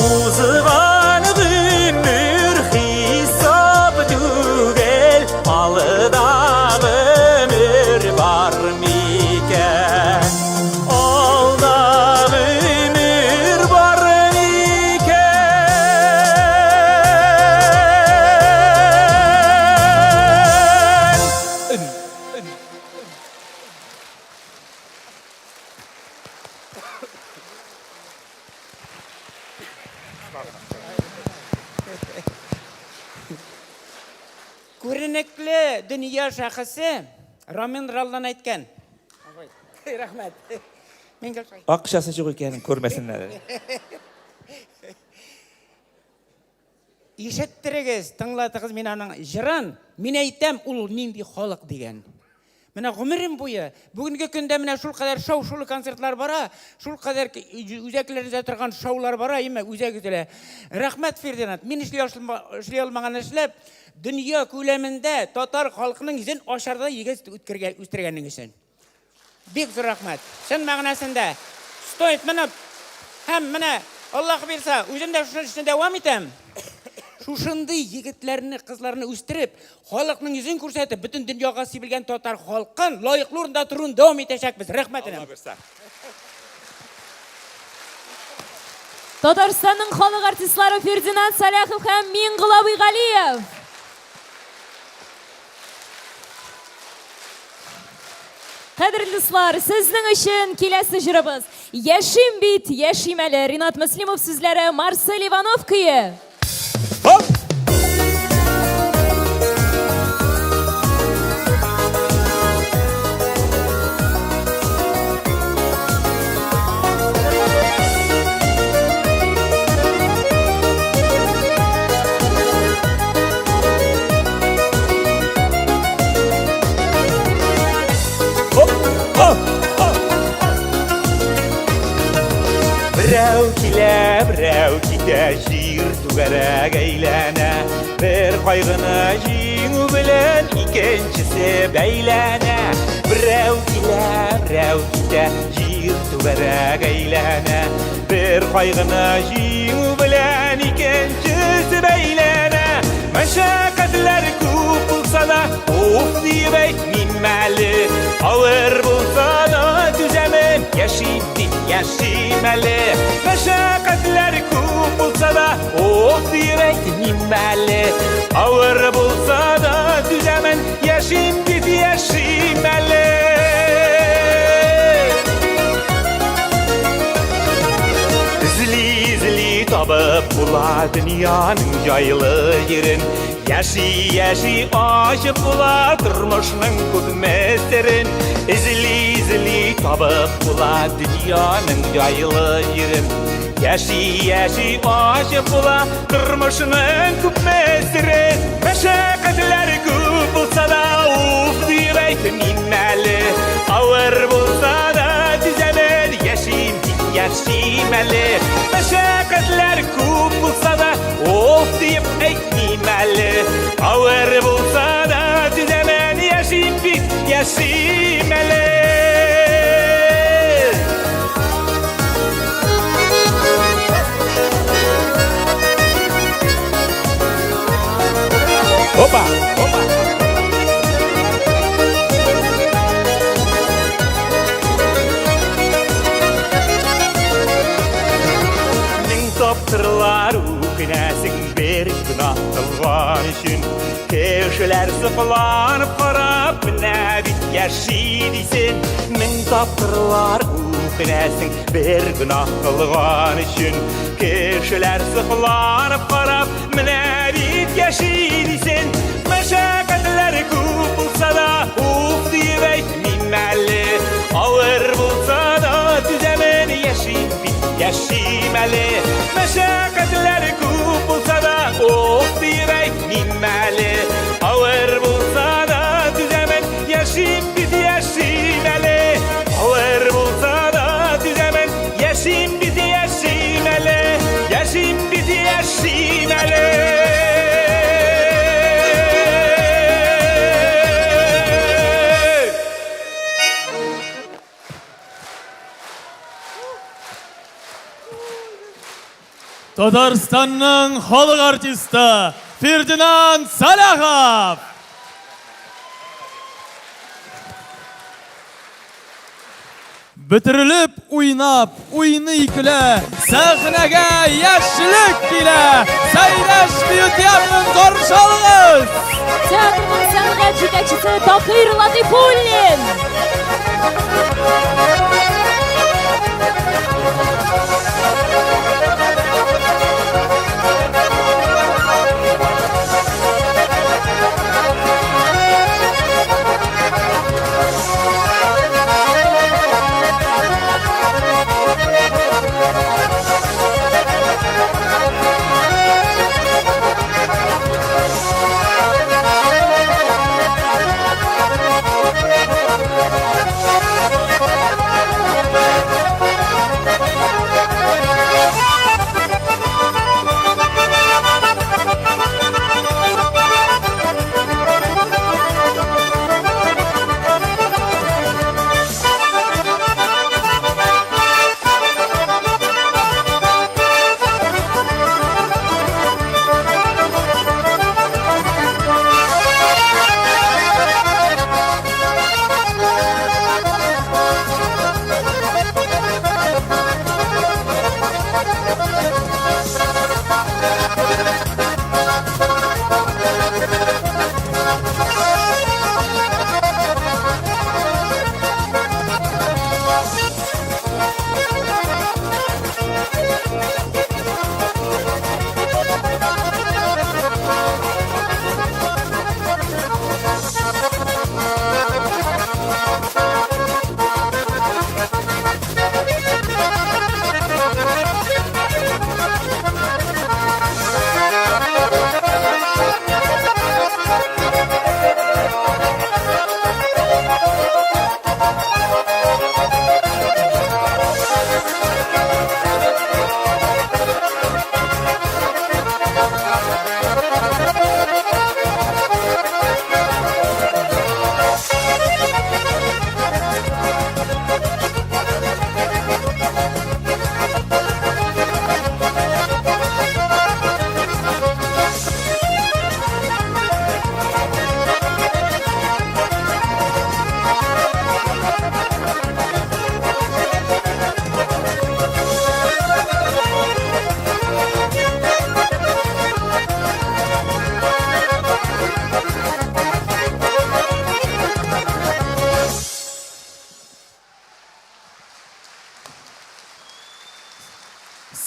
S7: Узган гомер хисап түгел, алда гомер бар микән? Алда гомер бар микән?
S11: Күренекле дөнья шәхесе Рамин Раллан әйткән. Рәхмәт. Мин гел шулай.
S6: Акчасы юк икәнен күрмәсеннәр.
S11: Ишеттерегез, тыңлатыгыз мин аның җырын. Мин әйтәм, ул нинди халык дигән. Менә гомерем буе, бүгенге көндә менә шулкадәр шау-шулы концертлар бара, шулкадәр үзәкләрдә торган шаулар бара, әмма үзәк өзелә. Рәхмәт, Фердинанд, мин эшли эшли алмаган эшләп, дөнья күләмендә татар халкының йөзен ачардай егет үстергәнең өчен. Бик зур рәхмәт. Чын мәгънәсендә. Стоит менә һәм менә Аллаһ бирсә, үзем дә шушы эшне дәвам итәм. Шушындый егетләрне, кызларны үстереп, халыкның йөзен күрсәтеп, бөтен дөньяга сибелгән татар халкын лаеклы урында торуын дәвам итәчәкбез. Рәхмәт, энем.
S2: Татарстанның халык артистлары Фердинанд Сәлахов һәм Миңгол абый Галиев. Кадерле дуслар, сезнең өчен киләсе җырыбыз. Яшим бит, яшим әле. Ринат Мөслимов сүзләре, Марсель Иванов көе.
S6: Хоп!
S7: Берәү килә, берәү китә, җир түгәрәк әйләнә. Бер кайгыны җиңү белән икенчесе бәйләнә. Берәү килә, берәү китә, җир түгәрәк әйләнә. Бер кайгыны җиңү белән икенчесе бәйләнә. Мәшәкатьләр күп булса да, уф диеп әйтмим әле. Авыр булса да түзәмен, яшим дип яшим әле. Мәшәкатьләр күп булса да, уф диеп әйтмим әле. Авыр булса да түзәмен, яшим дип яшим әле. Эзли-эзли табып була дөньяның җайлы җирен. Яши-яши ачып була тормышның күпме серен. Эзли-эзли табып була дөньяның җайлы җирен. Яши-яши ачып була тормышның күпме серен. Мәшәкатьләр күп булса да, уф диеп әйтмим әле. Авыр булса да түзәмен, яшим дип яшим әле. Мәшәкатьләр күп булса да, уф диеп әйтмим әле. Авыр булса
S12: Кешеләр сокланып карап, менә бит яши дисен. Мең тапкырлар үкенәсең бер гөнаһ кылган өчен. Кешеләр сокланып карап, менә бит яши дисен. Мәшәкатьләре күп булса да, уф диеп әйтмим әле. Авыр булса да түзәмен, яшим бит, яшим әле. Мәшәкатьләре күп булса да, уф диеп әйтмим әле. Авыр булса да түзәмен, яшим бит, яшим әле. Авыр булса да түзәмен, яшим бит, яшим әле. Яшим бит, яшим әле.
S1: Татарстанның халык артисты Фердинанд Салахов! Бөтерелеп уйнап, уйный көлә, сәхнәгә яшьлек килә. Сәйдәш бию театрын каршы алыгыз!
S2: Театрның сәнгать җитәкчесе Таһир Латыйфуллин!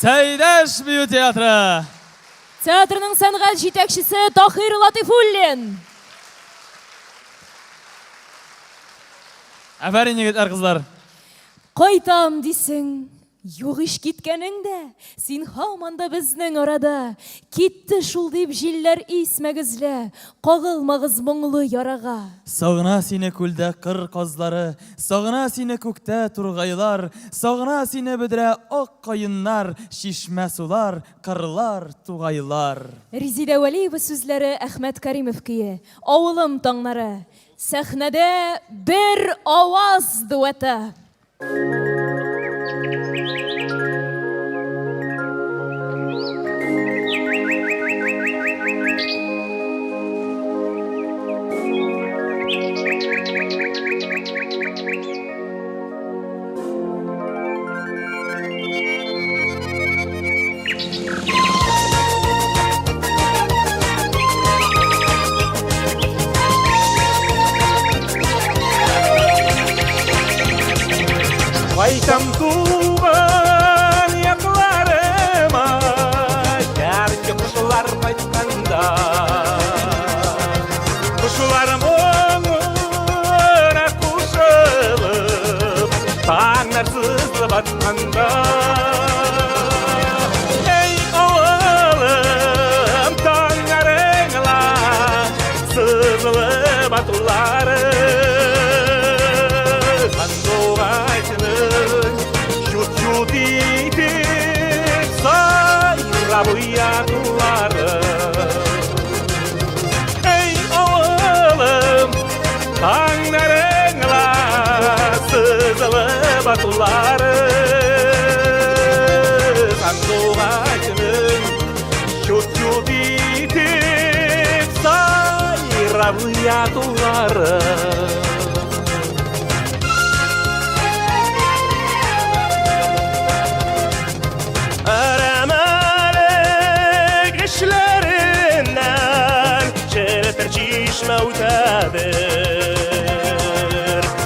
S1: Сәйдәш бию театры!
S2: Театрның сәнгать җитәкчесе Таһир Латыйфуллин.
S1: Афәрин, егетләр, кызлар!
S2: Кайтам дисең, юк ич киткәнең дә, син һаман да безнең арада. Китте шул дип җилләр исмәгез лә, кагылмагыз моңлы ярага.
S1: Сагына сине күлдә кыр казлары, Сагына сине күктә тургайлар, Сагына сине бөдрә ак каеннар, Чишмә сулар, кырлар, тугайлар.
S2: Резидә Вәлиева сүзләре, Әхмәт Кәримов көе, Авылым таңнары. Сәхнәдә Бер аваз дуэты.
S12: Кайтам туган якларыма, Җырчы кошлар кайтканда. Кошлар моңына кушылып, Таңнар сызылып атканда. Эй, авылым, таңнарыңла Сызылып атулары. Сандугачның чут-чут итеп сайрап уятулары. Эй, авылым, таңнарыңла сызылып атулары. Сандугачның чут-чут итеп сайрап уятулары.
S9: Әрәмәлек эчләреннән Челтер чишмә үтәдер.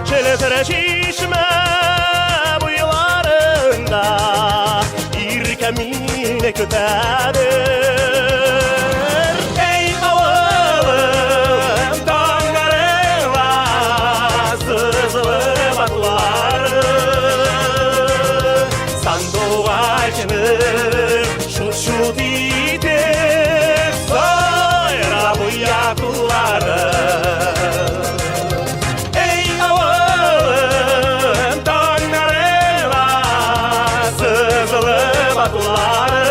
S9: Челтер чишмә буйларында Иркә мине көтәдер.
S12: Эй, авылым, таңнарыңла сызылып атулары. Сандугачның чут-чут итеп сайрап уятулары. Эй, авылым, таңнарыңла сызылып атулары.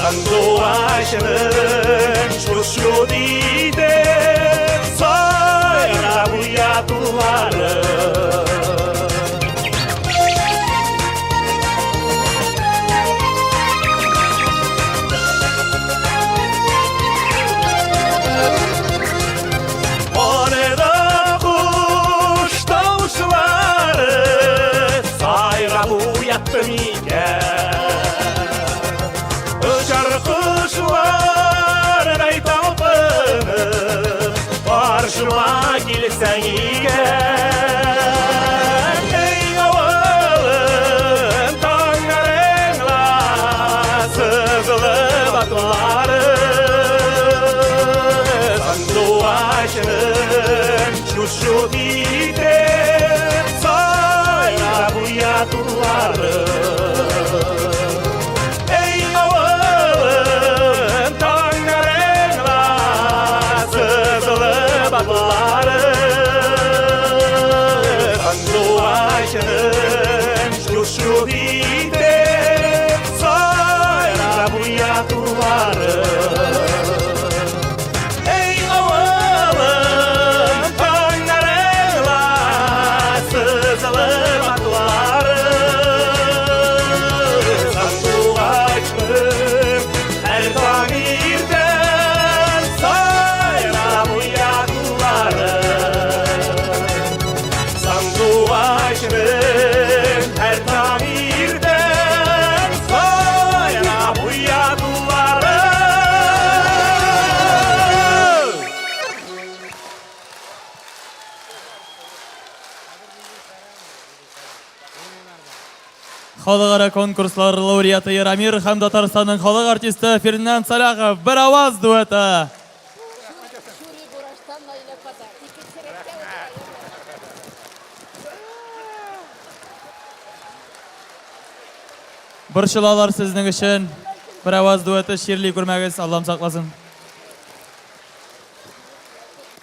S12: Сандугачның чут-чут итеп сайрап уятулары. Анда кош тавышлары сайрап уятты микән? Очар кошлардай талпынып, каршыма килсәң икән. Эй, авылым, таңнарыңла сызылып атулары. Сандугачның чут-чут итеп сайрап уятулары. Эй, авылым, таңнарыңла сызылып атулары. Сандугачның чут-чут итеп сайрап уятулары. Эй, авылым, таңнарыңла сызылып атулары. Сандугачның һәр таң иртән сайрап уятулары. Сандугачның һәр таң иртән сайрап уятулары.
S1: Халыкара конкурслар лауреаты Ярамир һәм Татарстанның халык артисты Фердинанд Саляхов бер аваз дуэты. Борчылалар сезнең өчен. Бер аваз дуэты чирли күрмәгез, Аллам сакласын.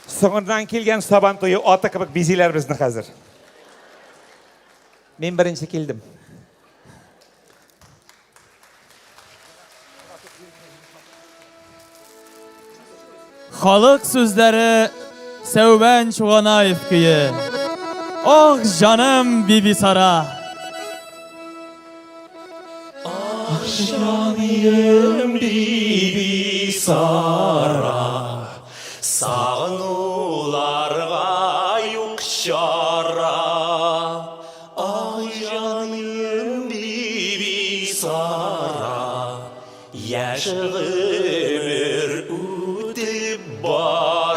S6: Соңыннан килгән Сабан туе аты кебек бизиләр безне хәзер. Мин беренче килдем.
S1: Халык сүзләре Сәүбән Чуганаев көе. Ох, җаным Бибисара.
S7: Ах, җаныем Бибисара, сагынуларга юк чара. Ах, җаныем Бибисара, яшь гомер үтеп бара.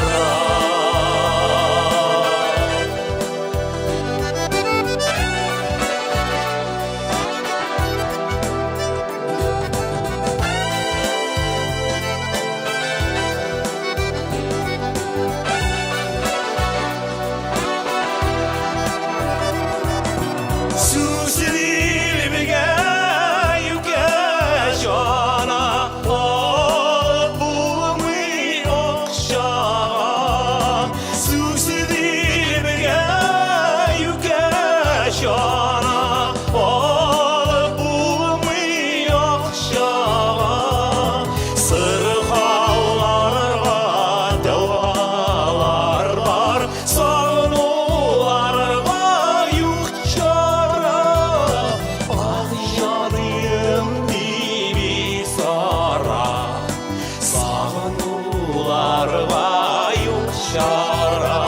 S12: чара.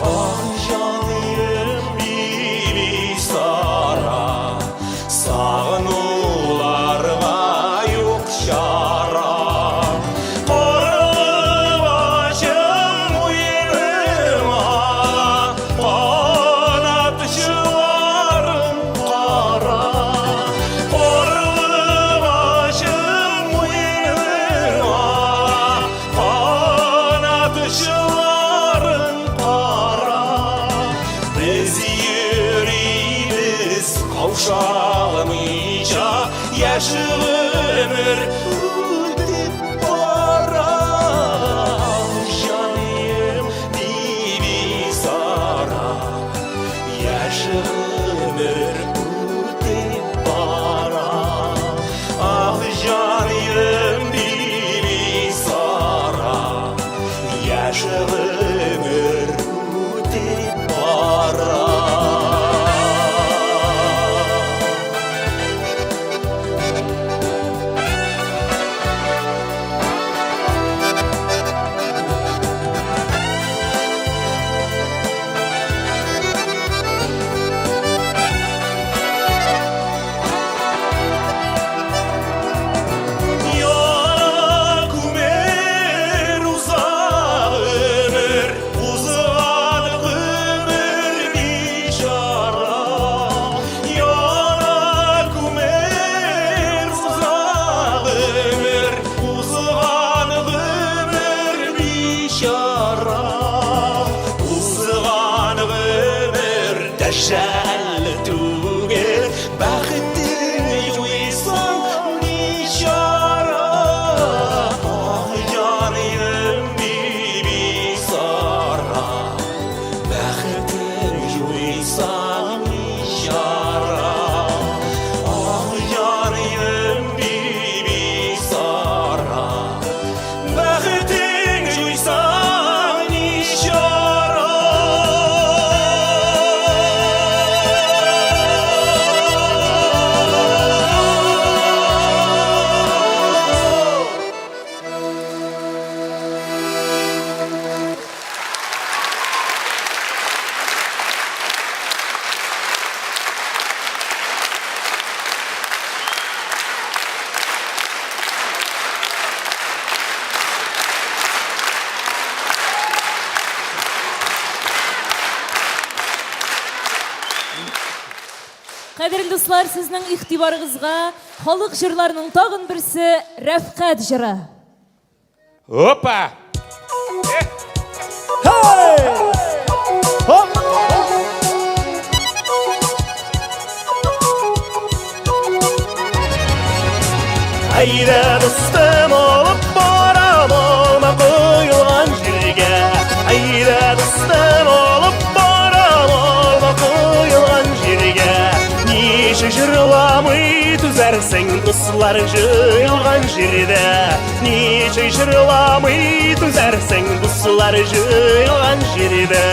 S12: Ах, җаныем, Бибисара, Сагынуларга юк чара. Карлыгачым муеным ала, Канат очларым кара. Карлыгачым муеным ала, Канат очларым кара. Без йөрибез каушалмыйча, Яшь гомер үтеп бара. Җаныем, Бибисара, Яшь гомер үтеп бара. Ах, җаныем, Бибисара, Яшь гомер үтеп бара. Яна күмер, уза гомер, узган гомер бичара. Яна күмер, уза гомер, узган гомер бичара. Узган гомер дәжәл түгел, бәхетең юйсаң бичара. Ах, җаныем, Бибисара, бәхетең юйсаң бичара. Ах, җаныем, Бибисара, бәхетең юйсаң бичара.
S2: Кадерле дуслар, сезнең игътибарыгызга халык җырларының тагын берсе Рәфкать җыры.
S6: Опа!
S9: Әйдә, дустым, алып барам алма коелган җиргә. Әйдә, дустым, алып барам алма коелган җиргә. Ничек җырламый түзәрсең дуслар җыелган җирдә? Ничек җырламый түзәрсең дуслар җыелган җирдә?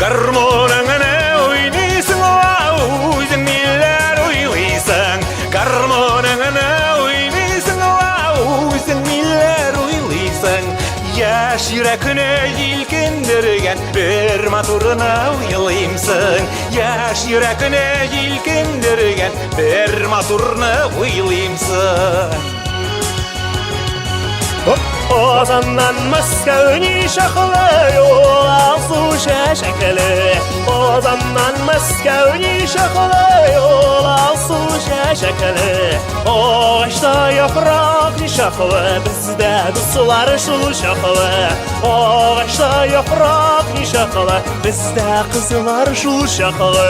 S12: Гармуныңны уйныйсың ла, үзең ниләр уйлыйсың? Гармуныңны уйныйсың ла, үзең ниләр уйлыйсың? Яшь йөрәкне җилкендергән бер матурны уйлыймсың. Яшь йөрәкне җилкендергән бер матурны уйлыймсың.
S9: Казаннан Мәскәү ничаклы юл, алсу чәчәкле. Казаннан Мәскәү ничаклы юл, алсу чәчәкле. Агачта яфрак ничаклы, бездә дуслар шул чаклы. Агачта яфрак ничаклы, бездә кызлар шул чаклы.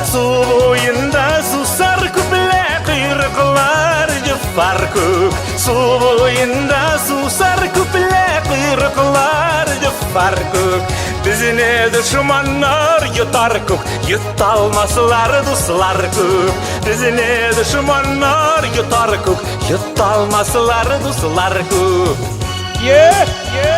S12: Су буенда сусар күплә, койрыклар җофар күк. Су буенда сусар күплә, койрыклар җофар күк. Безне дошманнар йотар күк, йоталмаслар дуслар күп. Безне дошманнар йотар күк, йоталмаслар дуслар күп.
S6: Е, е!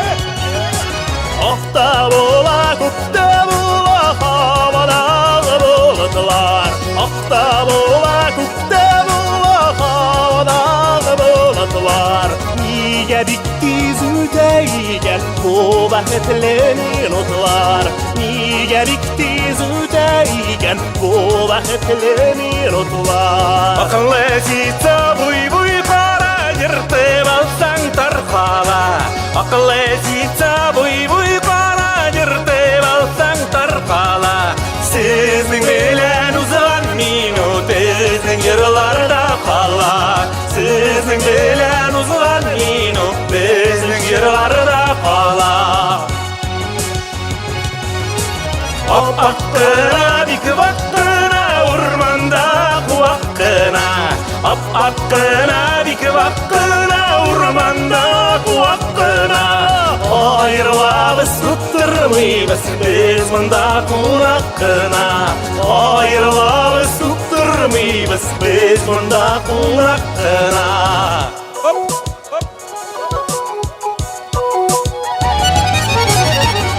S9: Акта була, күктә була, һавадагы болытлар. Акта була, күктә була, һавадагы болытлар. Нигә бик тиз үтә икән бу Бу бәхетле минутлар нигә бик тиз үтә икән? Бу бәхетле минутлар.
S12: Акыллы ситса буй-буй кара ертып алсаң таркала. Акыллы ситса буй-буй кара ертып алсаң таркала. Сезнең белән узган минут безнең җырларда кала. Сезнең белән узган минут безнең җырларда кала. Ап-ак кына, бик вак кына, урманда куак кына. Ап-ак кына, бик вак кына, урманда куак кына. Аерылабыз, үптырмыйбыз, без монда кунак кына. Аерылабыз, үптырмыйбыз, без монда кунак кына.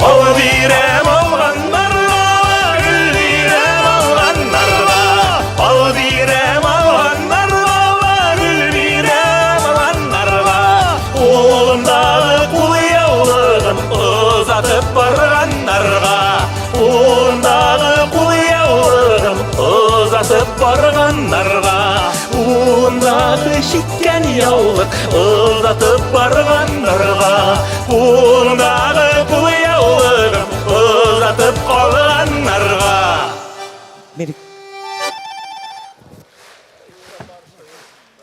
S12: Ал бирәм алганнарга, гөл бирәм алганнарга. Ал бирәм алганнарга, гөл бирәм алганнарга. Кулымдагы кулъяулыгым озатып барганнарга. Кулымдагы кулъяулыгым озатып барганнарга. Кулымдагы чиккән яулык озатып барганнарга. Кулымдагы кулъяулыгым озатып калганнарга.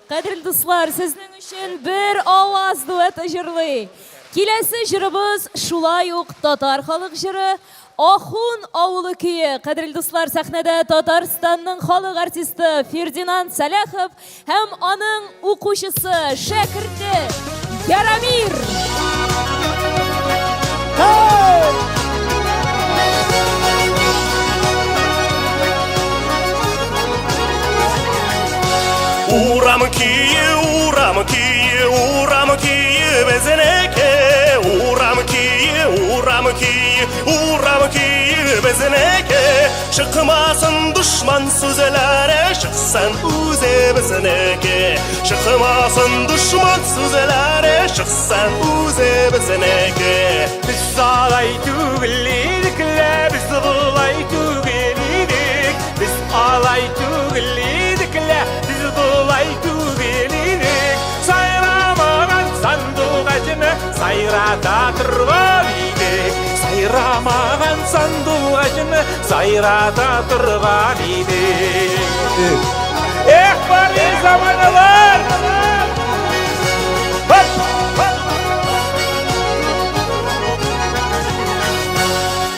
S2: Кадерле дуслар, сезнең өчен бер аваз дуэты җырлый. Киләсе җырыбыз шулай ук татар халык җыры Ахун авылы көе. Кадерле дуслар, сәхнәдә Татарстанның халык артисты Фердинанд Сәләхов һәм аның укучысы, шәкерте Ярамир.
S9: Урам көе, урам көе, урам көе безнеке. Урам көе, урам көе, урам көе безнеке. Чыкмасын дошман сүзләре, чыксын үзе безнеке. Чыкмасын дошман сүзләре, чыксын үзе безнеке.
S12: Без алай түгел идек лә, без болай түгел идек. Без алай түгел идек лә, без болай түгел идек. Сайрамаган сандугачны сайрата торган идек. Сайрамаган сандугачны сайрата торган идек. Эх, бар заманалар!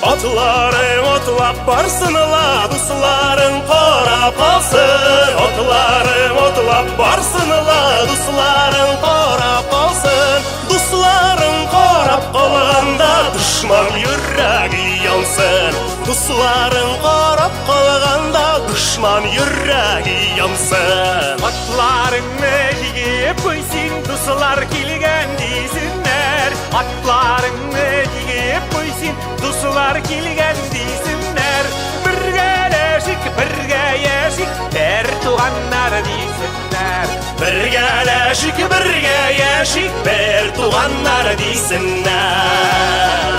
S9: Атларың отлап барсын ла, дусларың карап калсын. Атларың отлап барсын ла, дусларың карап калсын. Дусларың карап калганда дошман йөрәге янсын. Дусларың карап калганда дошман йөрәге янсын.
S12: Атларыңны җигеп куй син, дуслар килгән дисеннәр. Атларыңны җигеп куй син, дуслар килгән дисеннәр. Бергәләшик, бергә яшик, бер туганнар дисеннәр.
S9: Бергәләшик, бергә яшик, бер туганнар дисеннәр.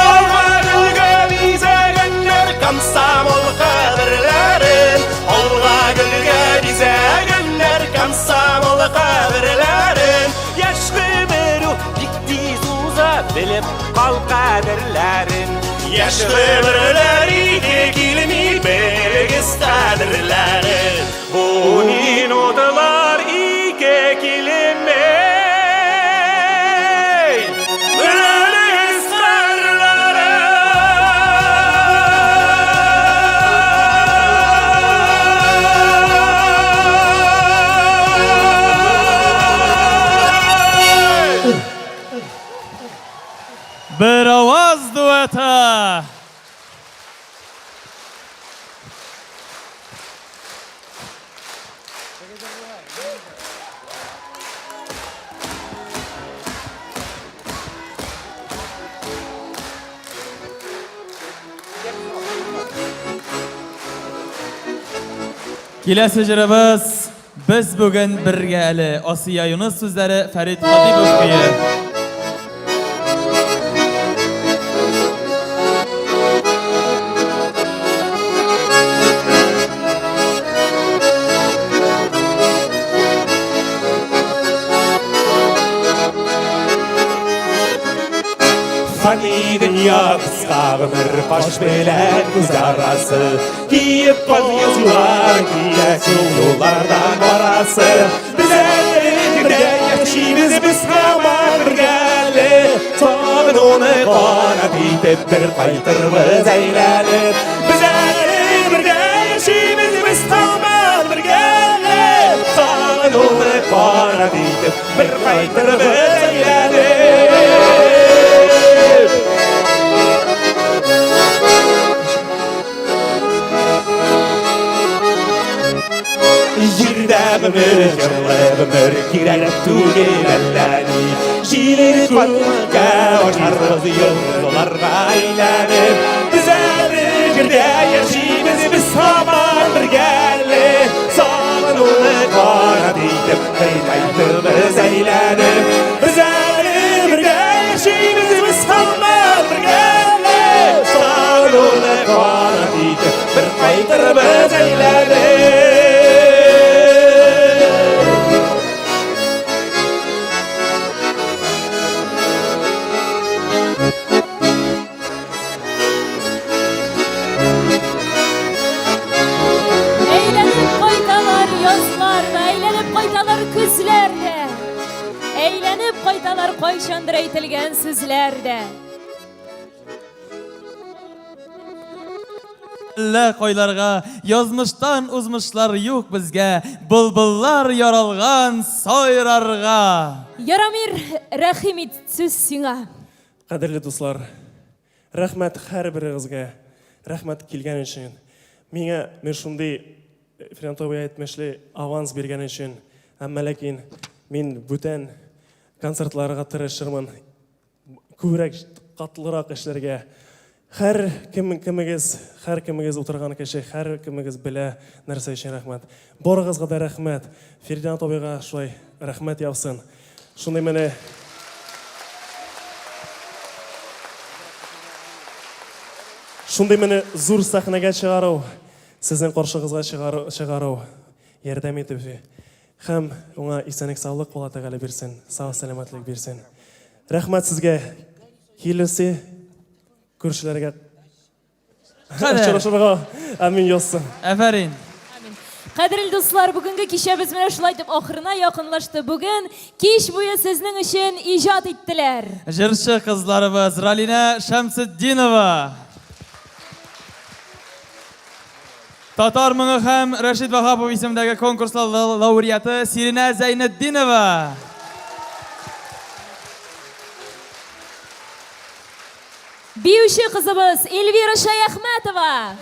S9: Алга гөлгә бизәгәннәр комсомол каберләрен. Алга гөлгә бизәгәннәр комсомол каберләрен.
S12: Яшь гомер ул бик тиз уза, белеп кал кадерләрен.
S9: Яшь гомерләр ике килми, белегез кадерләрен.
S12: Бу минутлар ике килми.
S9: Белегез кадерләрен.
S1: Бер аваз дуэты! Киләсе җырыбыз Без бүген бергә әле. Асия Юныс сүзләре, Фәрит Хатыйпов көе.
S9: Фани дөнья кыска гомер каш белән күз арасы Киеп каз язулар килә шул юллардан барасы Без әле бергә яшибез без һаман бергә әле Сагынуны канат итеп бер кайтырбыз әйләнеп Без әле бергә яшибез без һаман бергә әле Сагынуны канат итеп бер кайтырбыз әйләнеп. Җирдә гомер, җырлы гомер кирәк түгел әллә ни. Җир күккә ашарбыз йолдызларга әйләнеп. Без әле җирдә яшибез, без һаман бергә әле. Сагынуны канат итеп, кайтырбыз әйләнеп. Без әле бергә яшибез, без һаман бергә әле. Сагынуны канат итеп, бер кайтырбыз әйләнеп.
S2: Әйләнеп кайталар язлар да, әйләнеп кайталар көзләр дә. Әйләнеп кайталар кайчандыр әйтелгән сүзләр дә.
S1: Әллә кайларга язмыштан узмышлар юк безгә, былбыллар яралган сайрарга.
S2: Ярамир, рәхим ит, сүз сиңа.
S4: Кадерле дуслар, рәхмәт һәрберегезгә, рәхмәт килгән өчен. Миңа мен шундый Фернанд абый әйтмешли аванс биргән өчен. Әмма ләкин мин бүтән концертларга тырышырмын. Күбрәк, катлырак эшләргә. Һәр кем кемегез, һәр кемегез утырган кеше, һәр кемегез белә нәрсә өчен рәхмәт. Барыгызга да рәхмәт. Фердинанд абыйга шулай рәхмәт яусын. Шундый менә Шундый менә зур сәхнәгә чыгару, сезнең каршыгызга чыгару, чыгару ярдәм итү. Һәм уңа исәнлек саулык Алла Тәгалә бирсен, сау сәламәтлек бирсен. Рәхмәт сезгә. Киләсе күршеләргә очрашырга амин язсын.
S1: Афәрин.
S2: Кадерле дуслар, бүгенге кичәбез менә шулай итеп ахырына якынлашты. Бүген кич буе сезнең өчен иҗат иттеләр.
S1: Җырчы кызларыбыз Ралинә Шәмсетдинова. Татар моңы һәм Рәшит Ваһапов исемендәге конкурслар лауреаты Сиринә Зәйнетдинова.
S2: Биюче кызыбыз Эльвира Шәяхмәтова.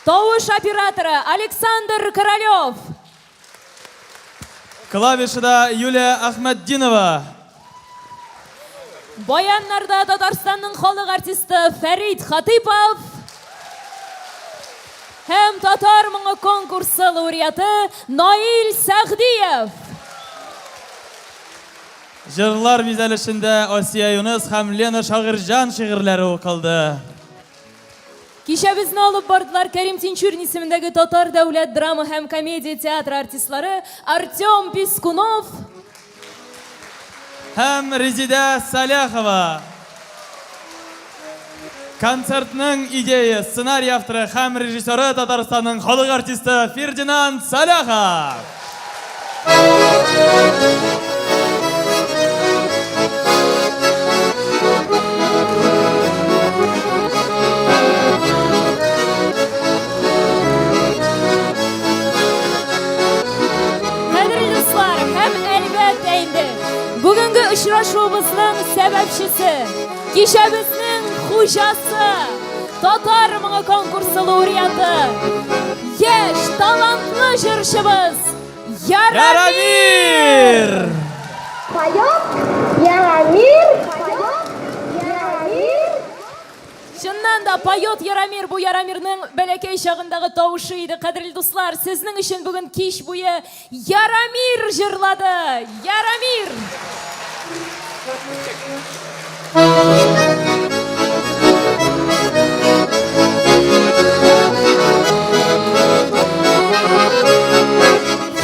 S2: Тавыш операторы Александр Королев.
S1: Клавишада Юлия Ахмәтдинова.
S2: Баяннарда Татарстанның халык артисты Фәрит Хатыйпов һәм Татар моңы конкурсы лауреаты Наил Сәгъдиев.
S1: Җырлар бизәлешендә Асия Юныс һәм Лена Шагыйрьҗан шигырьләре укылды.
S2: Кичәбезне алып бардылар Кәрим Тинчурин исемендәге Татар дәүләт драма һәм комедия театры артистлары Артем Пискунов
S1: һәм Резидә Сәләхова. Концертның идея, сценарий авторы һәм режиссеры Татарстанның халык артисты Фердинанд Сәләхов.
S2: Кадерле дуслар һәм әлбәттә инде бүгенге очрашуыбызның сәбәпчесе, кичәбезнең хуҗасы, Татар моңы конкурсы лауреаты, яшь, талантлы җырчыбыз Ярамир!
S3: Поет Ярамир, поет Ярамир.
S2: Чыннан Чыннан да, поет Ярамир, бу Ярамирның бәләкәй чагындагы тавышы иде. Кадерле дуслар, сезнең өчен бүген кич буе Ярамир җырлады! Ярамир!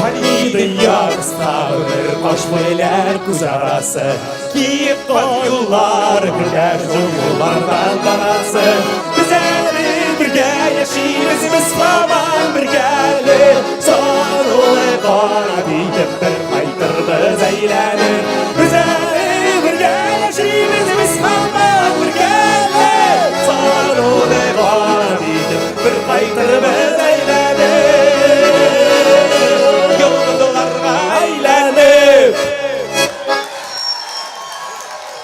S9: Фани дөнья кыска гомер каш белән күз арасы Киек кат юллар бергә шул юллардан барасы Без әле бергә яшибез без һаман бергә әле Санулы кара итеп бер кайтырбыз әйләнеп Без әле бергә яшибез без һаман бергә әле Санулы кара итеп бер кайтырбыз әйләнеп Йолдызларга әйләнеп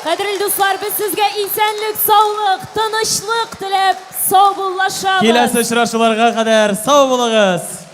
S2: Кадерле дуслар, без сезгә исәнлек, саулык, тынычлык теләп саубуллашабыз.
S1: Киләсе очрашуларга кадәр сау булыгыз!